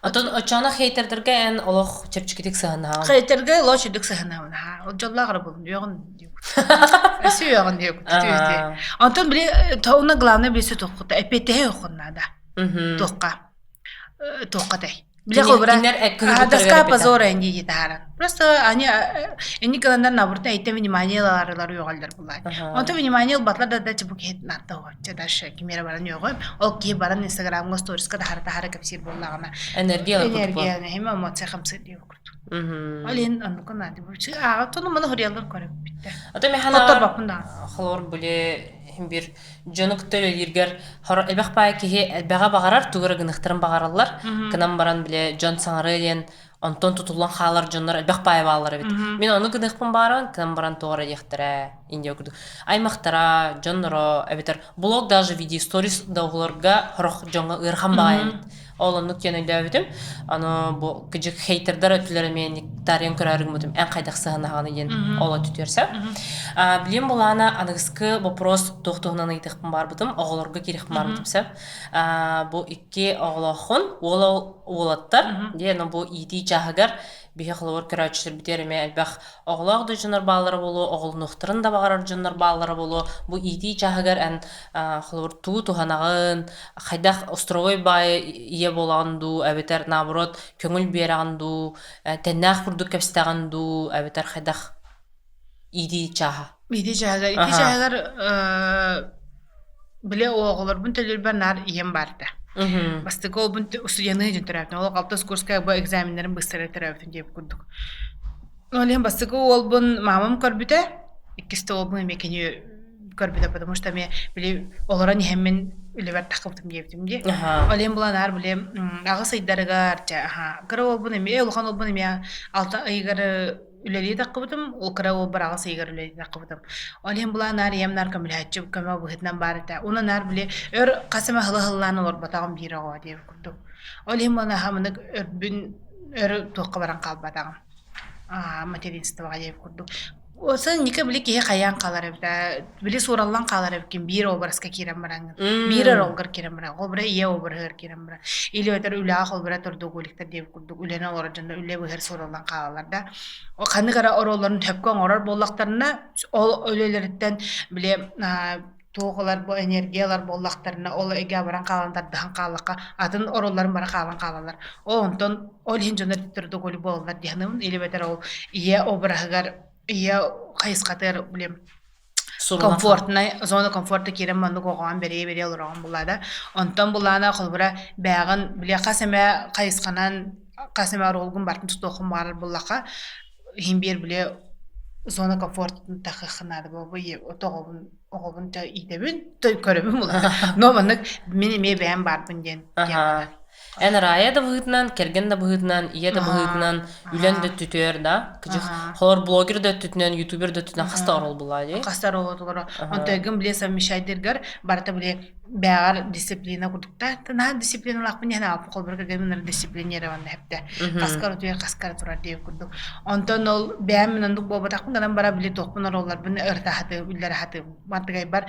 Отон оччоно хейтердерге эн олох чэпчэкитик сыһынаҕын. Хейтерге олох чэпчэкитик сыһынаҕын аха. Ол дьоллоох эрэ буолун үөҕүн Өссө үөҕүн диэкут. Онтон били уна главное били туоххута эппиэттэһи оххун наада. Туохха. Туохха тэй. Бile холбура доска позора инди таһааран. Просто они инни кыландар наоборот эйтэ внимание ылаларылар үөҕэллэр буллар. Онтон внимание ылбатлар да да бу киһи наатта оҕоччо дальше кимиэрэ баран үөҕүм. Ол киһи баран инстаграмҥа сториска таһара таһара кэпсиир буоллаҕына. Энергия Энергия нэһиме эмоция хамсыыр диye курдук. Ол иһин оннуку наада. Ааҕа тону маны хоруйаллар көрөппүттэ. Ото Хотторбоппун даҕаны. Холор били бир дьону кытта үлэлииргэр элбэх баай киһи элбэҕэ баҕарар, тугу эрэ гыныхтарын баҕараллар. Гынан баран бile дьон саҥарыа диэн онтон тутуллан хаалар дьоннор элбэх баай бааллар эбит. Мин ону гыныахпын баҕарабын, гынан баран туох эрэ диэхтэрэ индия курдук. Аймахтара, дьонноро эбэтэр блог даже видео сторис да оҕолорго сорох дьоҥҥо ыарахан баҕайы эбит. Ол оннук диэн өйдөөбүтүм. Аны бу кыдьык хейтердар өттүлэрэ эмиэ таарыйан көрөөрү гыммытым эн хайдах сыһыаннаһаҕыный диэн ол өттүтүөрсэ. Билим булаана аныгыскы вопрос туох туһунан ыйытыахпын баарбытым, оҕолорго киириэхпин баарбытым сөп. Бу икки оҕолооххун, уол уолаттар, диэн бу иитии чааһыгар. Биһи холобур көрөөччүлэрбитигэр эмиэ элбэх оҕолоох да дьоннор бааллара буолуо, оҕолонуохтарын да баҕарар дьоннор бааллара буолуо. Бу иитии чааһыгар эн холобур тугу туһанаҕын, хайдах островой баайы ийэ буолаҕын дуу, эбэтэр наоборот көҥүл биэрэҕин дуу, тэннээх курдук кэпсэтэҕин дуу, эбэтэр хайдах иитии чааһа? Иитии чааһыгар, иитии чааһыгар били оҕолорбун төлүүрбэр наар ийэм баарда. Бастакы уолбун устудьуоннуу дьон төрөөбүтүм. Ол алтыс курска бу экзаменнарын быстара төрөөбүтүм диэбит курдук. Ол иһин бастакы уолбун маамам көрбүтэ, иккис да уолбун эмиэ кини көрбүтэ, потому что эмиэ били олорон иһэммин үлэбэр таххыбытым диэбитим дии. Ол иһин булан наар били аҕыс ыйдарыгар, чэ, аха, кыра уолбун эмиэ, улахан уолбун эмиэ алта ыйыгар үлэлии таххыбытым, ол кыра уолбар аҕыс ыйыгар үлэлии таххыбытым. Ол иһин булан наар ийэм наар көмөлөһөөччү көмө быһыытынан баар этэ. Уна наар били өр хас эмэ сылы сыллаан олорботоҕум биир оҕо диэбит курдук. Ол иһин буолан аһамынык өрбүн өр туохха баран хаалбатаҕым. Аа материнствоҕа диэбит курдук. Осон ника били киһи хайаан хаалар эбит ээ. Били суураллан хаалар эбиккин биир образка киирэн бараҥҥын. Биир ролгар киирэн баран. Холобура ийэ обраһыгар киирэн баран. Или өтөр үлэҕэ холобура трудоголиктар диэбит курдук үлэни олорор дьонно үлэ быһар суураллан хаалаллар да. Ханнык эрэ оруолларын сөпкө оҥорор буоллахтарына, ол үлэлэриттэн били туох ылар бу энергия ылар буоллахтарына, ол эгэ баран хаалан тардыһан хааллахха, атын оруолларын бары хаалан хаалаллар. Ол онтон ол иһин дьоннор трудоголик буолаллар дии саныыбын. Или эбэтэр ол ийэ обраһыгар, ийэ хайысхатыгар били комфортнай зона комфорта киирэн маннык оҕоон бэрийэ-бэрийэ олороҕун булаада. Онтон булаана холобура бээҕин били хас эмэ хайысханан хас эмэ оруолгун бартын тутуоххун баҕарар буллахха иһин биэр били зона комфортун тахыахха наада буолбу оҕобун оҕобун иитэбин көрөбүн булаата но маннык мин эмиэ бэйэм баарбын диэн Эн Рая да быһыытынан, кэргэн да быһыытынан, ийэ да быһыытынан, үлэн да өттүтүгэр да, кыдьык, холор блогер да өттүтүнэн, ютубер да өттүтүнэн хаста орол булаа дии. Хаста орол олоро. Онтойгун биле совмещайдыргар барыта биле бэҕэр дисциплина курдукта. Наһаа дисциплиналаахпын иһэн аалпы холбор кэргэним дисциплинированна хэптэ. Хаскар утуйар, хаскар турар диэн курдук. Онтон ол бэйэм мин оннук буолбатахпын гынан бара били туохпун ороллорбун ырыта хатыым, үллэрэ хатыым. Мантыгайбар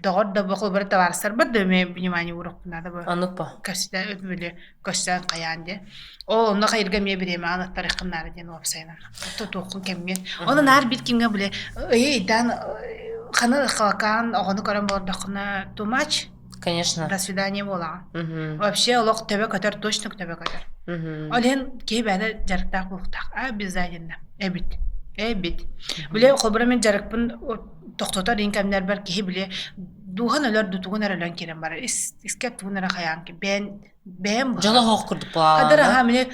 доҕор да холбор табаарыстарбар да эмиэ внимание уурукпун наада бу. Оннук по. Көстө били көстөн хайаан диэн. Ол онно хайырга эмиэ бириэмэҕин аттарыаххын наада диэн уопсайынан. Тутуоххун кэмҥэ. Ону наар биир кимҥэ били ыйы ыйдаан ханы халакаан оҕону көрөн олордоххуна too much. Конечно. До свидания буолаҕын. Вообще олох төбө көтөр, точно төбө көтөр. Ол иһин киһи бэйэтэ дьарыктаах буолуохтаах. Обязательно. Эбит. Эбит. Били холбура мин дьарыкпын тохтотор иин кэмнэрбэр киһи били дууһан өлөр дутугун эрэ өлөн киирэн барар. Ис искэ тугун эрэ хайаан бэйэн бэйэм Дьоло хоох курдук Хадыр аха мини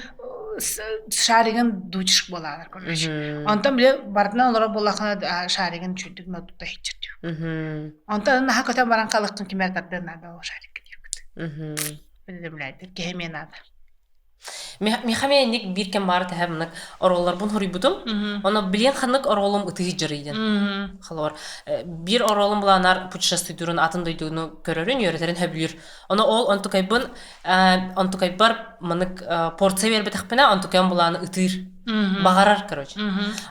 шаригын дучиш буолаалар короче. Онтон били барытынан олорор буоллахына шаригын чүйдүк нотута хиччир Онтон наха көтөн баран халыккын кимэр тардыан наада ол шарикка диэбит. Билимлээдир киһи эмиэ наада. Миэхэ эмиэ инник биир кэм баар тэһэ мынык оруолларбын хоруйбутум. Ону билиэн ханнык оруолум ытыы дьарыйдын. Холобур, биир оруолум булаанар путешествуйдуурун атын дойдуну көрөрүн, үөрэтэрин сөбүлүүр. Ону ол онтукайбын онтукайбар манык порция биэрбэтэхпинэ онтукайым булааны ытыыр. Баҕарар, короче.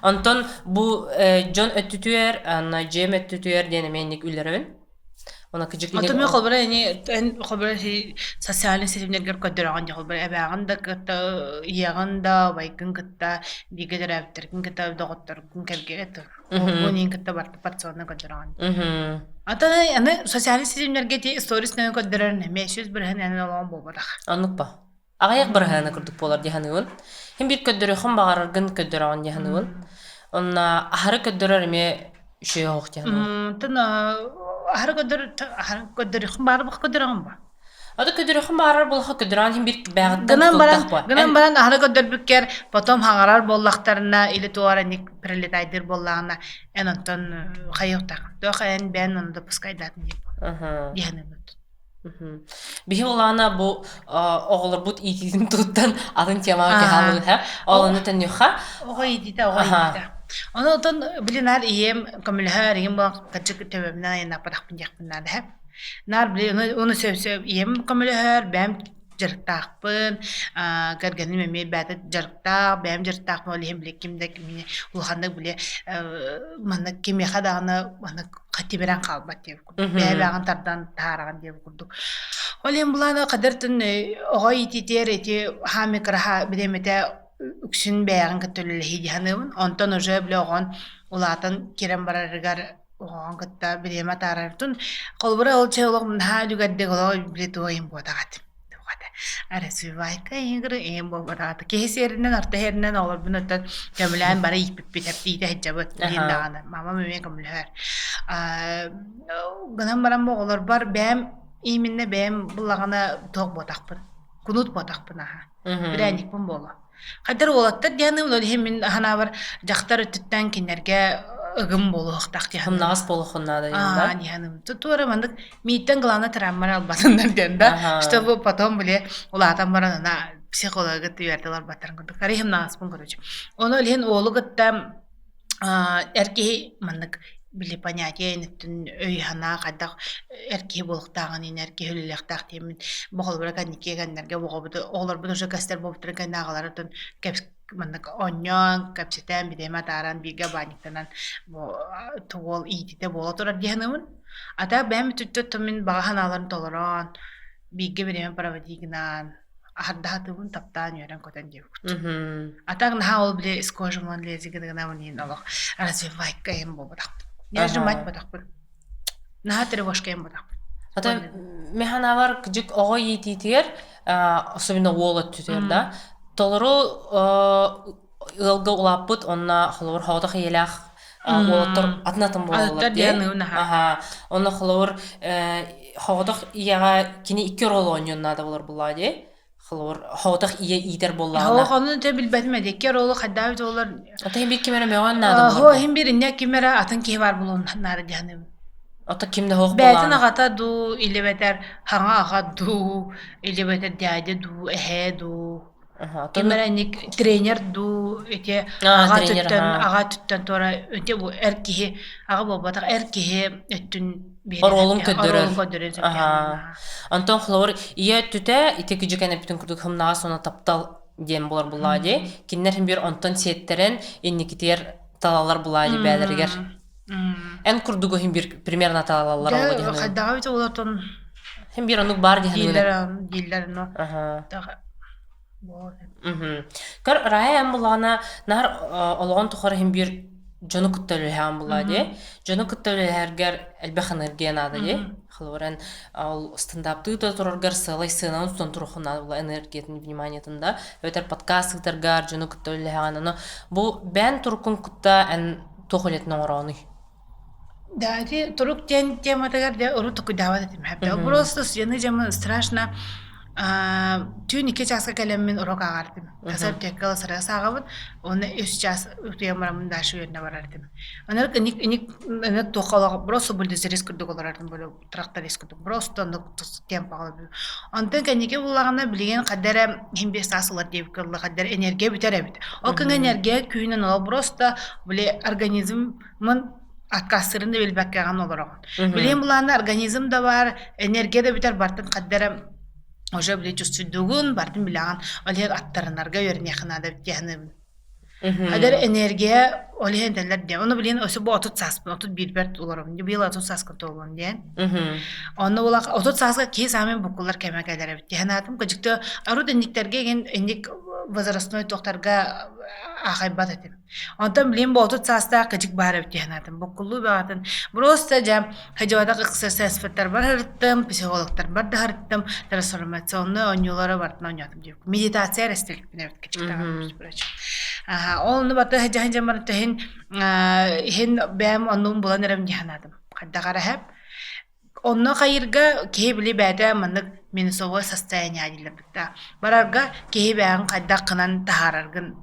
Онтон бу дьон өттүтүөр, дьиэм өттүтүөр диэн эмиэ инник үллэрэбин. Она кыдьык Ото мен холбора ини эн холбора социальный ситимнэргэр көрдөрөҕүн дии холбора эбээҕин да кытта ийэҕин да убайгын кытта бииргэ төрөөбүттэргин кытта доҕотторгун кэргэ это оҕоҥун кытта барыта порционно көрдөрөҕүн. Ата аны социальный ситимнэргэ ти сторис нөҥүө көрдөрөр эмиэ 100% эн олоҕун буолбатах. Оннук ба. Аҕыйах бырыһыана курдук буолар дии саныыбын. Һин биир көрдөрүөххүн баҕараргын көрдөрөҕүн дии саныыбын. Онно аһары көрдөрөр эмиэ үчүгэй оһох дии саныыбын. Тын аһары көрдөр аһары көрдөрүөххүн баҕарар көрдөрөҕүн ба? Ата көрдөрүөххүн баҕарар буоллахха көрдөрөҕүн һин биир бэйэҕиттэн Гынан баран тутулуктаах буо. гынан баран аһары көрдөрбүккэр потом хаҥарар буоллахтарына или туора ник прилетайдыыр буоллаҕына эн онтон хайыахтаах. Туох эн бэйэн ону допускайдаатын диэн дии саныыбын. Биһи улаана бу оҕолорбут иитиитин туттан атын темаҕа кэһаалыыһа. Ол ону төннүөххэ. Оҕо иитиитэ, оҕо иитиитэ. Ону отон блин наар ийэм көмөлөһөр ийэм буолан кырдьык төбөбүнэн айаннааппатахпын диэхпин наада һэ. Наар блин ону сөп сөп ийэм көмөлөһөр, бэйэм дьарыктаахпын, кэргэним эмиэ бэйэтэ дьарыктаах, бэйэм дьарыктаахпын ол иһин били ким да кимини улаханнык били манна кимиэхэ даҕаны маннык тимирэн хаалбат диэбит курдук. Бэйэ-бэйэҕин тардан таһаараҕын диэбит курдук. Ол иһин былаана қадыртын оҕо иитиитигэр ити хаами кыраха бириэмэтэ үксүн бэйэҕин кытта үлэлэһии дии саныыбын. Онтон уже били оҕон улаатан киирэн барарыгар оҕоҕун кытта бириэмэ атаарартын. Холобура, ол чэ олох наһаа үлүгэрдик олох били туох иһин буотах этим. Развивайка игры иһин буолбатах этэ. Киһи сиэринэн, орто сиэринэн оҕолорбун оттон көмөлөөн бары ииппиппит, иитэ сылдьабыт диэн даҕаны. Мамам эмиэ көмөлөһөр. Гынан баран бу оҕолорбор бэйэм именно бэйэм буллаҕына туох буотахпын. Кунут буотахпын аха. Бирээнньикпин буолуо. Хайдар уолаттар диэн ол иһин мин ханаабар дьахтар өттүттэн кинилэргэ ыгым буолуохтаах диэн. Хымнаҕас буолуоххун наада диэн да? Диэн. Туора маннык мииттэн главное травманы албатыннар диэн да. Чтобы потом били улаатан баран ана психологы түөртэлэр баттарын курдук. Арай хымнаҕаспын короче. Ону илин уолу кытта эр киһи маннык били понятие өттүн өй-санаа хайдах эр киһи буолуохтааҕын иһин эр киһи үлэлиэхтээх диэммин бохолбура кэнники кэннэргэ оҕобут оҕолорбут уже көстөр буолбуттарын кэннэ аҕаларын маннык оонньоон кэпсэтэн бириэмэ атааран бииргэ баанньыктанан бу уол иититэ буола турар дии саныыбын. А так бэйэм өттүттэн мин баҕа санааларын толорон бииргэ бириэмэ проводить гынан аһардаһатыбын таптаан үөрэн-көтөн диэбиккит. А так наһаа ол били из кожи вон лези гына иһин олох развивайка эм буолбатахпын. Я же мать буолбатахпын. Наһаа тревожка эм буолбатахпын. Ата механавар кыдьык оҕо иитиитигэр особенно уол өттүтүгэр да толору ыалга улааппыт онно холобур хоҕотох ийэлээх уолаттар атын атын буолаллар дии. Аха. Онно холобур хоҕотох ийэҕэ кини икки оруолу оонньуон наада буолар буоллаҕа дии. Холобур хоҕотох ийэ иитэр буоллаҕына. Оһох ону дьэ билбэтим эдэ икки оруолу хайдах буолар. Ата иһин биир ким эрэ мөҕөн наада буолар. Оһо иһин биир инньэ ким эрэ атын киһи баар буолуон наада дии саныыбын. Ото ким да хоох Бэйэтин аҕата дуу, или эбэтэр хаҥа аҕа дуу, или эбэтэр дядя дуу, эһээ дуу. Ким эрэ ник тренер дуу ити аҕа өттүттэн аҕа өттүттэн туора ити бу эр киһи аҕа буолбатах эр киһи өттүн оруолун көрдөрөр. Онтон холобур ийэ өттүтэ ити күдьүкэн эппитин курдук хымнаҕас уонна таптал диэн буолар буллаҕа дии. Кинилэр биир онтон сиэттэрэн инникитигэр талалар булаа дии бээлэригэр. Эн курдугу иһин биир примерно талалалар ол диэн. Хайдаҕа бит олортон Хим биир оннук баар диэн дииллэр дииллэр но. Көр Рая эн булаҕына наар олоҕун тухары иһин биир дьону кытта үлэлэһэҕин булаа дии. Дьону кытта үлэлэһэргэр элбэх энергия наада дии. Холобур эн ол стендаптыы да тураргар сыалай сыананы тутан туруоххун наада була энергиятын, вниманиетын да. Эбэтэр подкаст ыытаргар дьону кытта үлэлэһэҕин. Ону бу бэйэн туруккун кытта эн туох үлэтин оҥороонуй? Да, ити турук диэн тематыгар дьэ урут токуйдаабат этим. Просто студенты дьамы страшно түүн 2 чааска кэлэммин урок ааҕартым. Тасар теккала сарыа сааҕабын, уонна 3 час утуйан бараммын дальше үөрэнэ барар этим. Аны иник иник аны туохха олох просто бульдозерист курдук олорор тракторист курдук просто оннук темпаҕа Онтон кэнники буллаҕына билигин хадда эрэ иһин биэс саас ылар диэбиккэ ылла хадда эрэ энергия бүтэр эбит. Ол кыҥа энергия күүһүнэн ол просто били организммын отказтыырын да билбэккэҕин олороҕун. Билигин булаана организм да баар, энергия да бүтэр бартын хадда эрэ уже били чувствуйдугун, бартын билэҕин, ол иһин аттарынарга үөрэниэххэ наада эбит дии саныыбын. Эдэр энергия ол иһин этэллэр диэн. Ону билигин өссө бу 30 сааспын, 31-бэр олоробун. Быйыл 30 сааска туолуом диэн. Онно була 30 сааска киһи саамай буккуллар кэмэ кэлэр эбит. Санаатым кыдьыкты арут инниктэргэ игин инник возрастной туохтарга аахайбат этим. Онтон билигин бу 30 саастаах кыдьык баар эбит санаатым. Буккуллуу баҕатын просто дьэ Хадьыбатах экстрасенсветтарбар сырыттым, психологтарбар да сырыттым, трансформационный оонньуулары барытын оонньоотум диэбит. Медитация эрэстэликпин эбит кичиктаҕа короче. Аха, ол ону баты хадьаһын дьаммар иһин иһин бэйэм оннун булан эрэм дии санаатым. Хайдах эрэһэп. Онно хайырга киһи били бэйэтэ маннык минусовое состояние дииллэр бытта. Барарга киһи бэйэҕин хайдах гынан таһаараргын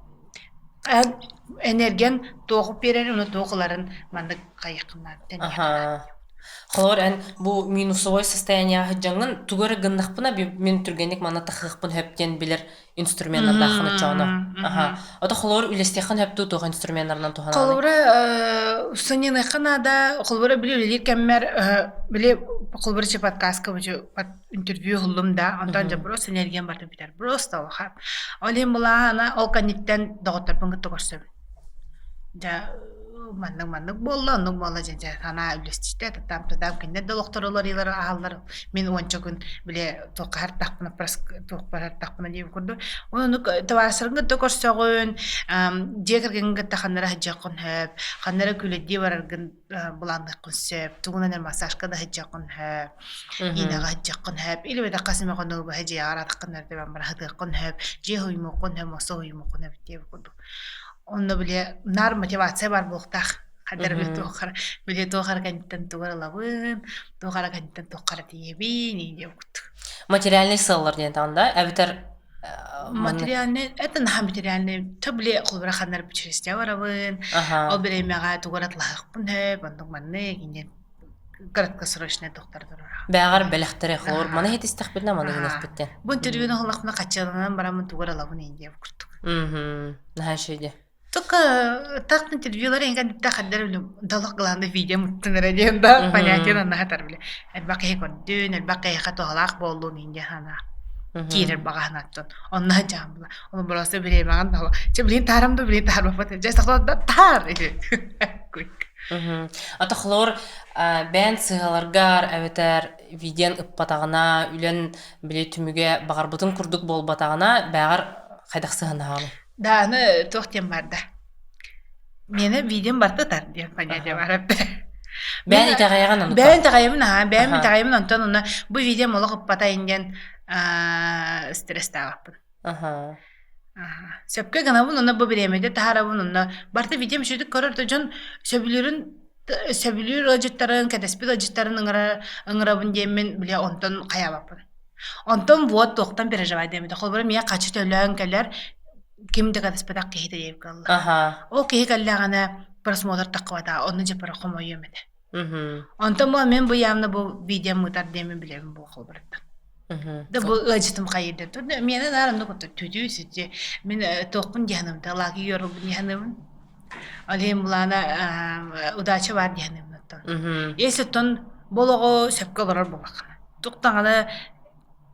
энергиян туох биэрэрин уонна туох ыларын маннык хайыаххын Аха. Холобур, эн бу минусовой состояниеҕа сылдьаҥҥын тугу эрэ гыннахпына мин түргэнник манна тахыахпын сөп диэн билэр инструменнардааххын оччоҕуна. Аха. Ото холобур үлэстиэххин сөп дуу туох инструменнарынан туһанаҕыный? Холобура, сынньаныахха наада. Холобура, били үлэлиир кэммэр били холобура подкастка интервью ыллым да, онтон дьэ просто энергиям барыта бүтэр. Просто улахан. Ол иһин былаана ол кэнниттэн доҕотторбун кытта көрсөбүн. Дьэ. Маннык маннык буолла, оннук буолла дьэ дьэ санаа үллэстистэ, татаам татаам кинилэр да олохторо уларыйалара аһаллар. Мин уонча күн били туохха хартахпына туохпар хартахпына диэбит курдук. Оннук табаарыстаргын кытта көрсөҕүн, дьиэ кэргэҥҥин кытта ханна эрэ сылдьыаххын сөп, ханна эрэ күлэдии бараргын былаанныаххын сөп, тугунан эрэ массажка да сылдьыаххын сөп, иинэҕэ сылдьыаххын сөп, или бэтэххэ хас эмэ хонугу быһа дьиэҕэр атаххын эрэ тэбэн баран сытыаххын сөп, дьиэ уһуйумуоххун сөп, муоста уһуйумуоххун сөп диэбит курдук. Онно били наар мотивация баар буолуохтаах. Ханна эрэ туох эрэ били туох эрэ кэнниттэн тугу эрэ ылабын, туох эрэ кэнниттэн туохха эрэ тиийэбин диэн курдук. Материальный сыаллар диэн таҕын да эбэтэр Материальный это наһаа материальный то били холобура ханна эрэ путешествие барабын, ол бириэмэҕэ тугу эрэ атлаһыахпын сөп, оннук маннык инньэ краткосрочный тохтор турар. Бэҕэр бэлэхтэри холобур маны иһитистэхпитинэ маны гыныахпыт диэн. Бу интервьюну ыллахпына хаччаланан бараммын тугу эрэ ылабын диэн курдук. Наһаа үчүгэй. Только так интервьюлар эҥин хаддар долох главное видео муттун эрэ диэн да понятие наһатар биле. Элбэх киһи көрдүн, элбэх киһиэхэ туһалаах буоллун инде хана киирэр баҕаһынаттан. Онно жаамла. Оны просто бириэмэҕин дала. Че билин таарам да билин таарбаппат. Дьэ сахла таар. Ата холоор бэйэн сыһаларгар эбэтэр видеон ыппатаҕына, үлэн били түмүгэ баҕарбытын курдук буолбатаҕына, бэҕэр хайдах сыһанаҕын? Да, аны туох диэн бар да. Миэнэ видеом барта тар диэн понятие бар эбит. Бэйэн итэҕэйэҕин онука? Бэйэн итэҕэйэбин аһаа, бэйэм итэҕэйэбин онтон уна бу видеом олох ыппата диэн стресстаабаппын. Аха. Сөпкө гынабын уонна бу бириэмэтэ таһаарабын уонна барыта видеом үчүгүйдүк көрөр да дьон сөбүлүүрүн сөбүлүүр ыалдьыттарын, кэтэспит ыалдьыттарын ыҥыра ыҥырабын диэммин бile онтон хайаабаппын. Онтон вот туохтан переживать диэммитэ. Холобура миэхэ хаччы төлөөн кэлэр ким да кэтэспэтэх киһитэ диэбит кэллэ. Ол киһи кэллэҕинэ просмотр таххыбата, онно дьэ пара хомойуом этэ. Онтон бу мин бу явно бу видеом ыытар диэммин билэбин бу холобураттан. Да бу ыалдьытым хайыыр тут миэнэ наар оннук түтүү сити мин туохпун диһаным да лаки yorulбун диһаныбын ол иһин булаана удача баар диһаныбын оттон если оттон бу олоҕу сөпкө олорор буоллаххына туох даҕаны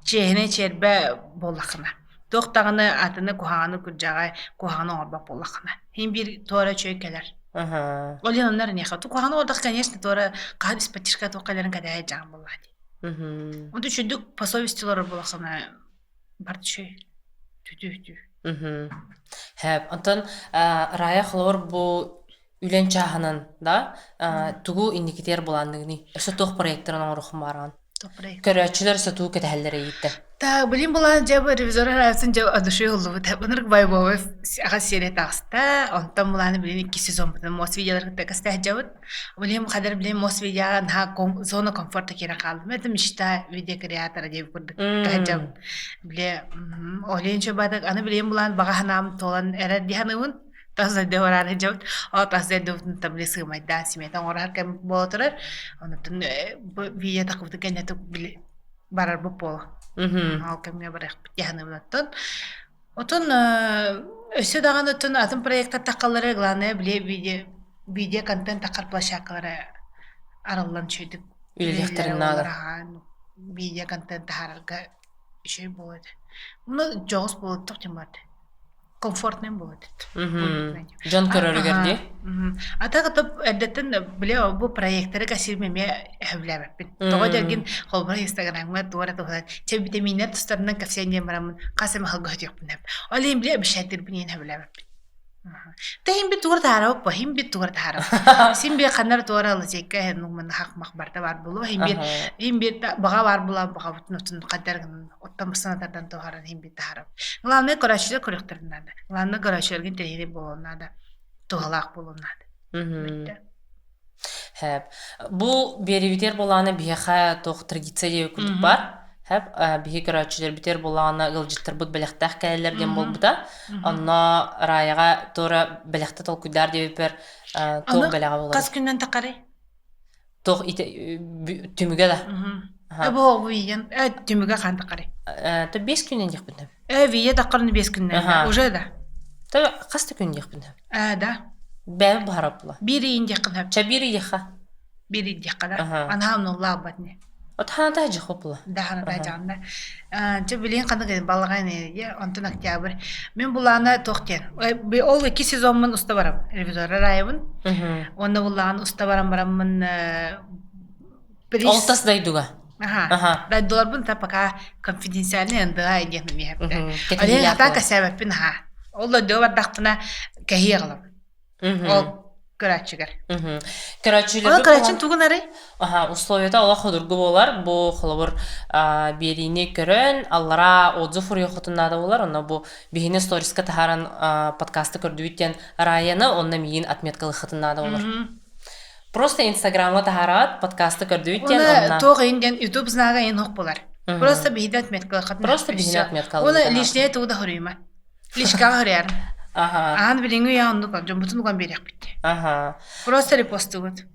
чиэһинэй чиэрбэ буоллаххына туох даҕаны атыны куһаҕаны күрдьэҕэ куһаҕаны оҥорбот буоллаххына иһин биир туора үчүгэй кэлэр ол иһин оннор эниэхэ куһаҕаны оҥордох конечно туора хаһан испэтишка туох кэлэрин кэтэһэ дьаҕан буоллаҕа дии Онто үчүгдүк по совести олорор буоллаххына барыта үчүгэй. Түтүү-үтүү. Хэп. Онтон Рая холобур бу үлэн чааһынан да тугу инникитигэр былаанныгыный? Өссө туох проекттарын оҥоруоххун бааргын? Көрөөччүлэр өссө тугу кэтэһэллэр эйииттэн? Так, билин булаан дьэ бу ревизор арасын дьэ от души уллубут. Ынырык Байбовев аҕа серия таҕыста. Онтон булааны билин икки сезонбутун мос видеолар кытта кэстэһдьабыт. Билим хадыр билим мос видеоҕа наһаа зона комфорта киирэн хаалдым. Это мечта видеокреатора диэбит курдук кэһэдьабын. Биле олен чөбатык аны билим булаан баҕа санаам туолан эрэр дии саныыбын. Тас дойду бараары дьабыт. О тас дойдубутун там биле сыымайдаан симета оҥорор кэм буола турар. Онутун бу видео тахыбытын кэннэ били барарбыт буола. Ол кэмҥэ барыахпыт дии саныыбын оттон. Отон өссө даҕаны оттон атын проектар таххаллара главное били видео видео контент таххар площадкалара арыллан үчүгэйдик үлэлиэхтэрин наада. Видео контент таһаарарга үчүгэй буолуо этэ. Ну дьоҕус буолуо туох диэн баар комфортный буолуо этэ. Дьон көрөрүгэр дии. А так то эрдэттэн били бу проекторы кассирым эмиэ сөбүлээбэппин. Тоҕо дэргин холобура Инстаграмҥа туора туһунан чэ витаминнэр тустарынан кэпсээн диэн бараммын хас эмэ сылга өтүөхпүн сөп. Ол иһин били обещайтырбын иһин сөбүлээбэппин. Та иһин би туора таһаарабыт по иһин би туора таһаарабыт. Син би ханнар туора лазейка иһин мунна хах-мах барда бар булу иһин бир иһин бир баҕа бар була баҕабытын отун хаддар гынан оттон санатардан туһаран иһин би таһаарабыт. Главное көрөөччүлэр көрүөхтэрин наада. Главное көрөөччүлэргин тэһири буолуон наада. Туһалаах буолуон наада. Бүттэ. Хэп. Бу биэрибитер буолаана биһиэхэ туох традиция диэби курдук бар. Хэп. Биһи көрөөччүлэрбитигэр буолаана ыалдьыттарбыт бэлэхтээх кэлэллэр диэн буолбута. Онно Раяҕа туора бэлэхтэ толкуйдаар диэбиппэр туох бэлэҕэ буолар? Хас күннэн тахарый? Туох түмүгэ да. Бу виен түмүгэ хаан тахарый? То 5 күннэн диэхпин Э, вие тахарны 5 күннэн. Уже да. То хас да күн диэхпин Ээ, да. Бэйэм баһараппыла. Биир ыйын диэххин сөп. Чэ, биир ыйыха. Биир ый диэххэ да. Анаһа оннуллаалбат не. От ханата жихопла. Да ханата жаҕанда. Чэ билигин ханнык балаҕан ээ онтон октябрь. Мин булаана туох диэн. Ол икки сезоммун уста барам. Ревизорар айабын. Онно буллаҕын уста баран бараммын Ол тас дойдуга. Аха. Дойдуларбын та пока конфиденциальный НДА диэн миэхэ. Олен хата кэсээбэппин аха. Ол дойдуга бардахпына кэһии аҕалабын. Ол көрөөччүгэр. Көрөөччүлэргэ Ол көрөөччүн тугун арый? Аха, условията олох судургу буолар. Бу холобур биэриини көрөн, аллараа отзыв суруйуоххутун наада буолар. Онно бу биһини сториска таһааран подкасты көрдүбүт диэн Раяны онно миигин отметкалыаххытын наада буолар. Просто Инстаграмҥа таһаараҕыт, подкасты көрдүбүт диэн онно. Туох иһин диэн YouTube знага иһин ох буолар. Просто биһиги отметкалыаххытын. Просто биһини отметкалыаххытын. Оны лишнее тугу да хоруйма. Личкаҕа хөрүйэр. Аха. Аан билиҥҥи үйэ оннук дьоммутун уган биэриэхпит. Аха. Просто репостугут.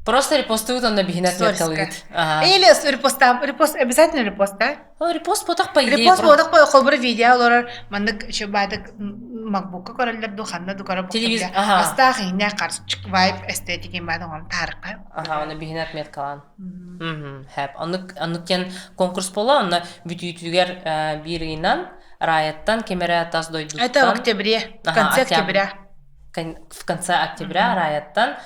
Просто репостугут онно биһини отметкалыгыт. Ага. Или репостам, репост обязательно репост, да? О, репост ботах по идее. Репост ботах по холбура видео олорор маннык еще баадык макбукка көрөллөр ду ханна ду көрө Телевизор, ага. Астаах иһиннээх харчык вайб эстетикин баадык ону таарыкка. Ага, оны биһини отметкалаан. Мм, хэп. Оннук оннук диэн конкурс буола, онно бүтүүтүгэр биир ыйынан Раяттан ким эрэ тас дойдуттан Это в октябре, в конце октября. В конце октября Раяттан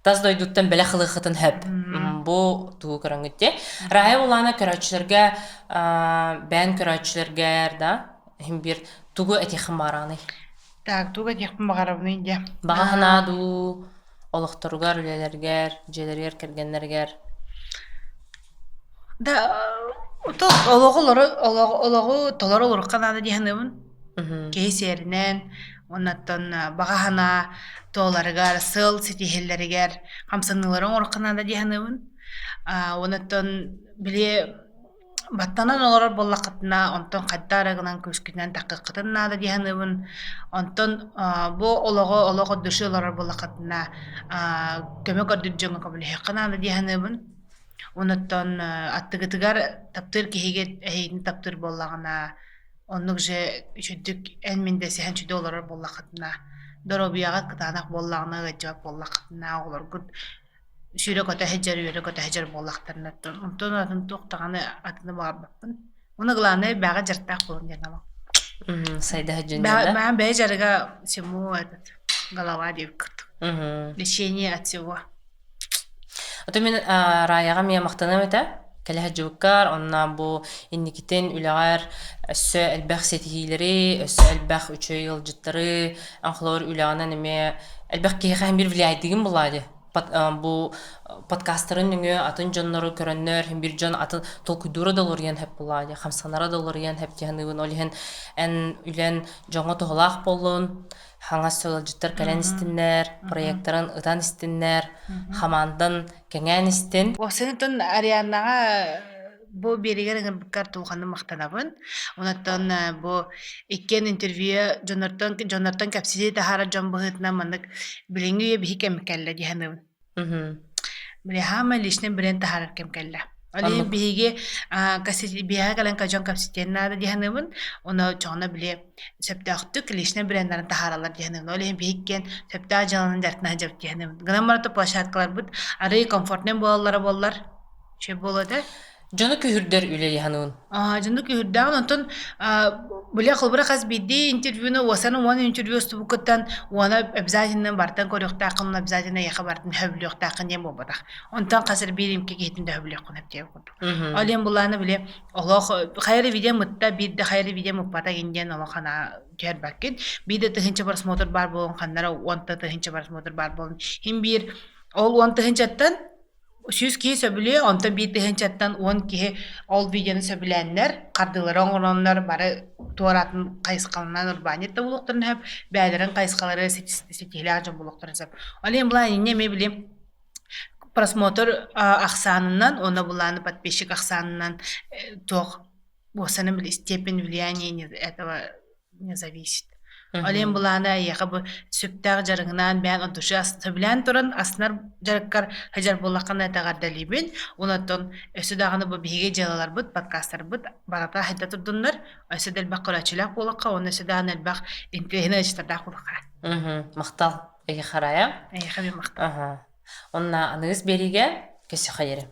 тас дойдуттан бэлэх ылыаххытын сөп. Бу тугу көрөҥҥүт дии. Рая улаана көрөөччүлэргэ бэйэн көрөөччүлэргэр да иһин биир тугу этиэххин баҕараҕыный? Так, тугу этиэхпин баҕарабыный диэ. Баҕа санаа дуу, олохторугар, үлэлэргэр, дьиэлэригэр, кэргэннэригэр. Да, олоҕу олоҕу толору олоруохха наада дии саныыбын. Киһи сиэринэн, оннуттан баҕа санаа туоларыгар, сыал ситиһиллэригэр хамсаныылары оҥоруохха наада дии саныыбын. Онуттан били баттанан олорор буоллаххытына, онтон хайдах эрэ гынан күүскүтүнэн таххыаххытын наада дии саныыбын. Онтон бу олоҕу олох от души олорор буоллаххытына, көмө көрдүүр дьоҥҥо көмөлөһүөххэ наада дии саныыбын. Онуттан аттыгытыгар таптыыр киһигит эһигини таптыыр буоллаҕына, оннук же үчүгдүк эн-мин дэсиһэн үчүгэй олорор буоллаххытына, доруобуйаҕыт кытаанах буоллаҕына, ыалдьыбат буоллаххытына, оҕолоргут сүүрэ-көтө сылдьар, үөрэ-көтө сылдьар буоллахтарына, онтон атын туох даҕаны атыны баҕарбаппын. Уонна главное бэҕэ дьарыктаах буолун диэн аҕам. Сайда сылдьан да? Бэҕэ бэйэ дьарыга всему этот голова диэбит курдук. Лечение от всего. Ото мин Раяҕа эмиэ махтаныам этэ. Кэлэ сылдьыбыккар, онно бу инникитин үлэҕэр өссө элбэх ситиһиилэри, өссө элбэх үчүгэй ыалдьыттары, холобур үлэҕинэн эмиэ элбэх киһиэхэ биир влияйдыгын булаа дии. Бу подкастарын нөҥүө атын дьоннору көрөннөр, биир дьон атын толкуйдуура да уларыйан сөп булаа дии, хамсанара да уларыйан сөп дии саныыбын. Ол иһин эн үлэн дьоҥҥо туһалаах буоллун, хаҥас ыалдьыттар кэлэн истиннэр, проекторын ытан истиннэр, хамаандан кэҥээн истин. Уопсайынан Арианнаҕа бу биэригэр ыҥырбыккар улаханнык махтанабын. Онон бу иккиэн интервью дьоннортон дьоннортон кэпсэтии таһаарар дьон быһыытынан маннык билиҥҥи үйэ биһи кэм кэллэ дии саныыбын. Били хаама личный бренд таһаарар кэм кэллэ. Ол иһин биһиги биһиэхэ кэлэн дьон кэпсэтиэн наада дии саныыбын. Ону чоҕуна били сөптөөхтүк личный брендарын таһаараллар дии саныыбын. Ол иһин биһиги иккиэн сөптөөх дьыаланан дьарыктана сылдьабыт дии саныыбын. Гынан баран площадкаларбыт арыый комфортнай буолаллара буоллар үчүгэй буолуо этэ. Дьону күһүрдэр үлэ дии саныыбын. Дьону күһүрдэҕин онтон били холобура хас биирдии интервьюну уосан уон интервью устубуккуттан уона обязательно бартан көрүөхтээххин обязательно эйиэхэ бартын сөбүлүөхтээххин диэн буолбатах. Онтон хас эрэ биир имки киһитин да сөбүлүөххүн сөп диэн курдук. Ол иһин булааны били олох хайа эрэ видео мытта биир да хайа эрэ видео мыппата гин диэн олох анаа түһэрбэккин. Биир да тыһыынча просмотр баар буолун ханнара уонта тыһыынча просмотр баар буолун. Хин биир ол уон тыһыынчаттан 100 киһи сөбүлүө, онтон биир тыһыынчаттан уон киһи ол видеоны сөбүлээннэр, хардыылары оҥороннор бары туоратын хайысхаланан урбаанньыт да буолуохтарын сөп, бэйэлэрин хайысхалары ситиһилээх дьон буолуохтарын сөп. Ол иһин былаан инньэ эмиэ били просмотр ахсаанынан уонна былааны подписчик ахсаанынан туох уопсайынан били степень влияния этого не зависит. Ол иһин былаана эйиэхэ бу сөптөөх дьарыгынаан бэйэҥ от души сөбүлээн туран астынар дьарыккар сылдьар буоллаххына этэҕэрдэлиибин. Онон өссө даҕаны бу биһиги дьыалаларбыт, подкастарбыт барыта сайда турдуннар. Өссө да элбэх көрөөччүлээх буолуохха уонна өссө даҕаны элбэх интэриэһинэй ыччаттардаах буолуохха. Махтал. Эйиэхэ Рая. Эйиэхэ эмиэ махтал. Онна аныгыс биэриигэ көрсүөххэ диэри.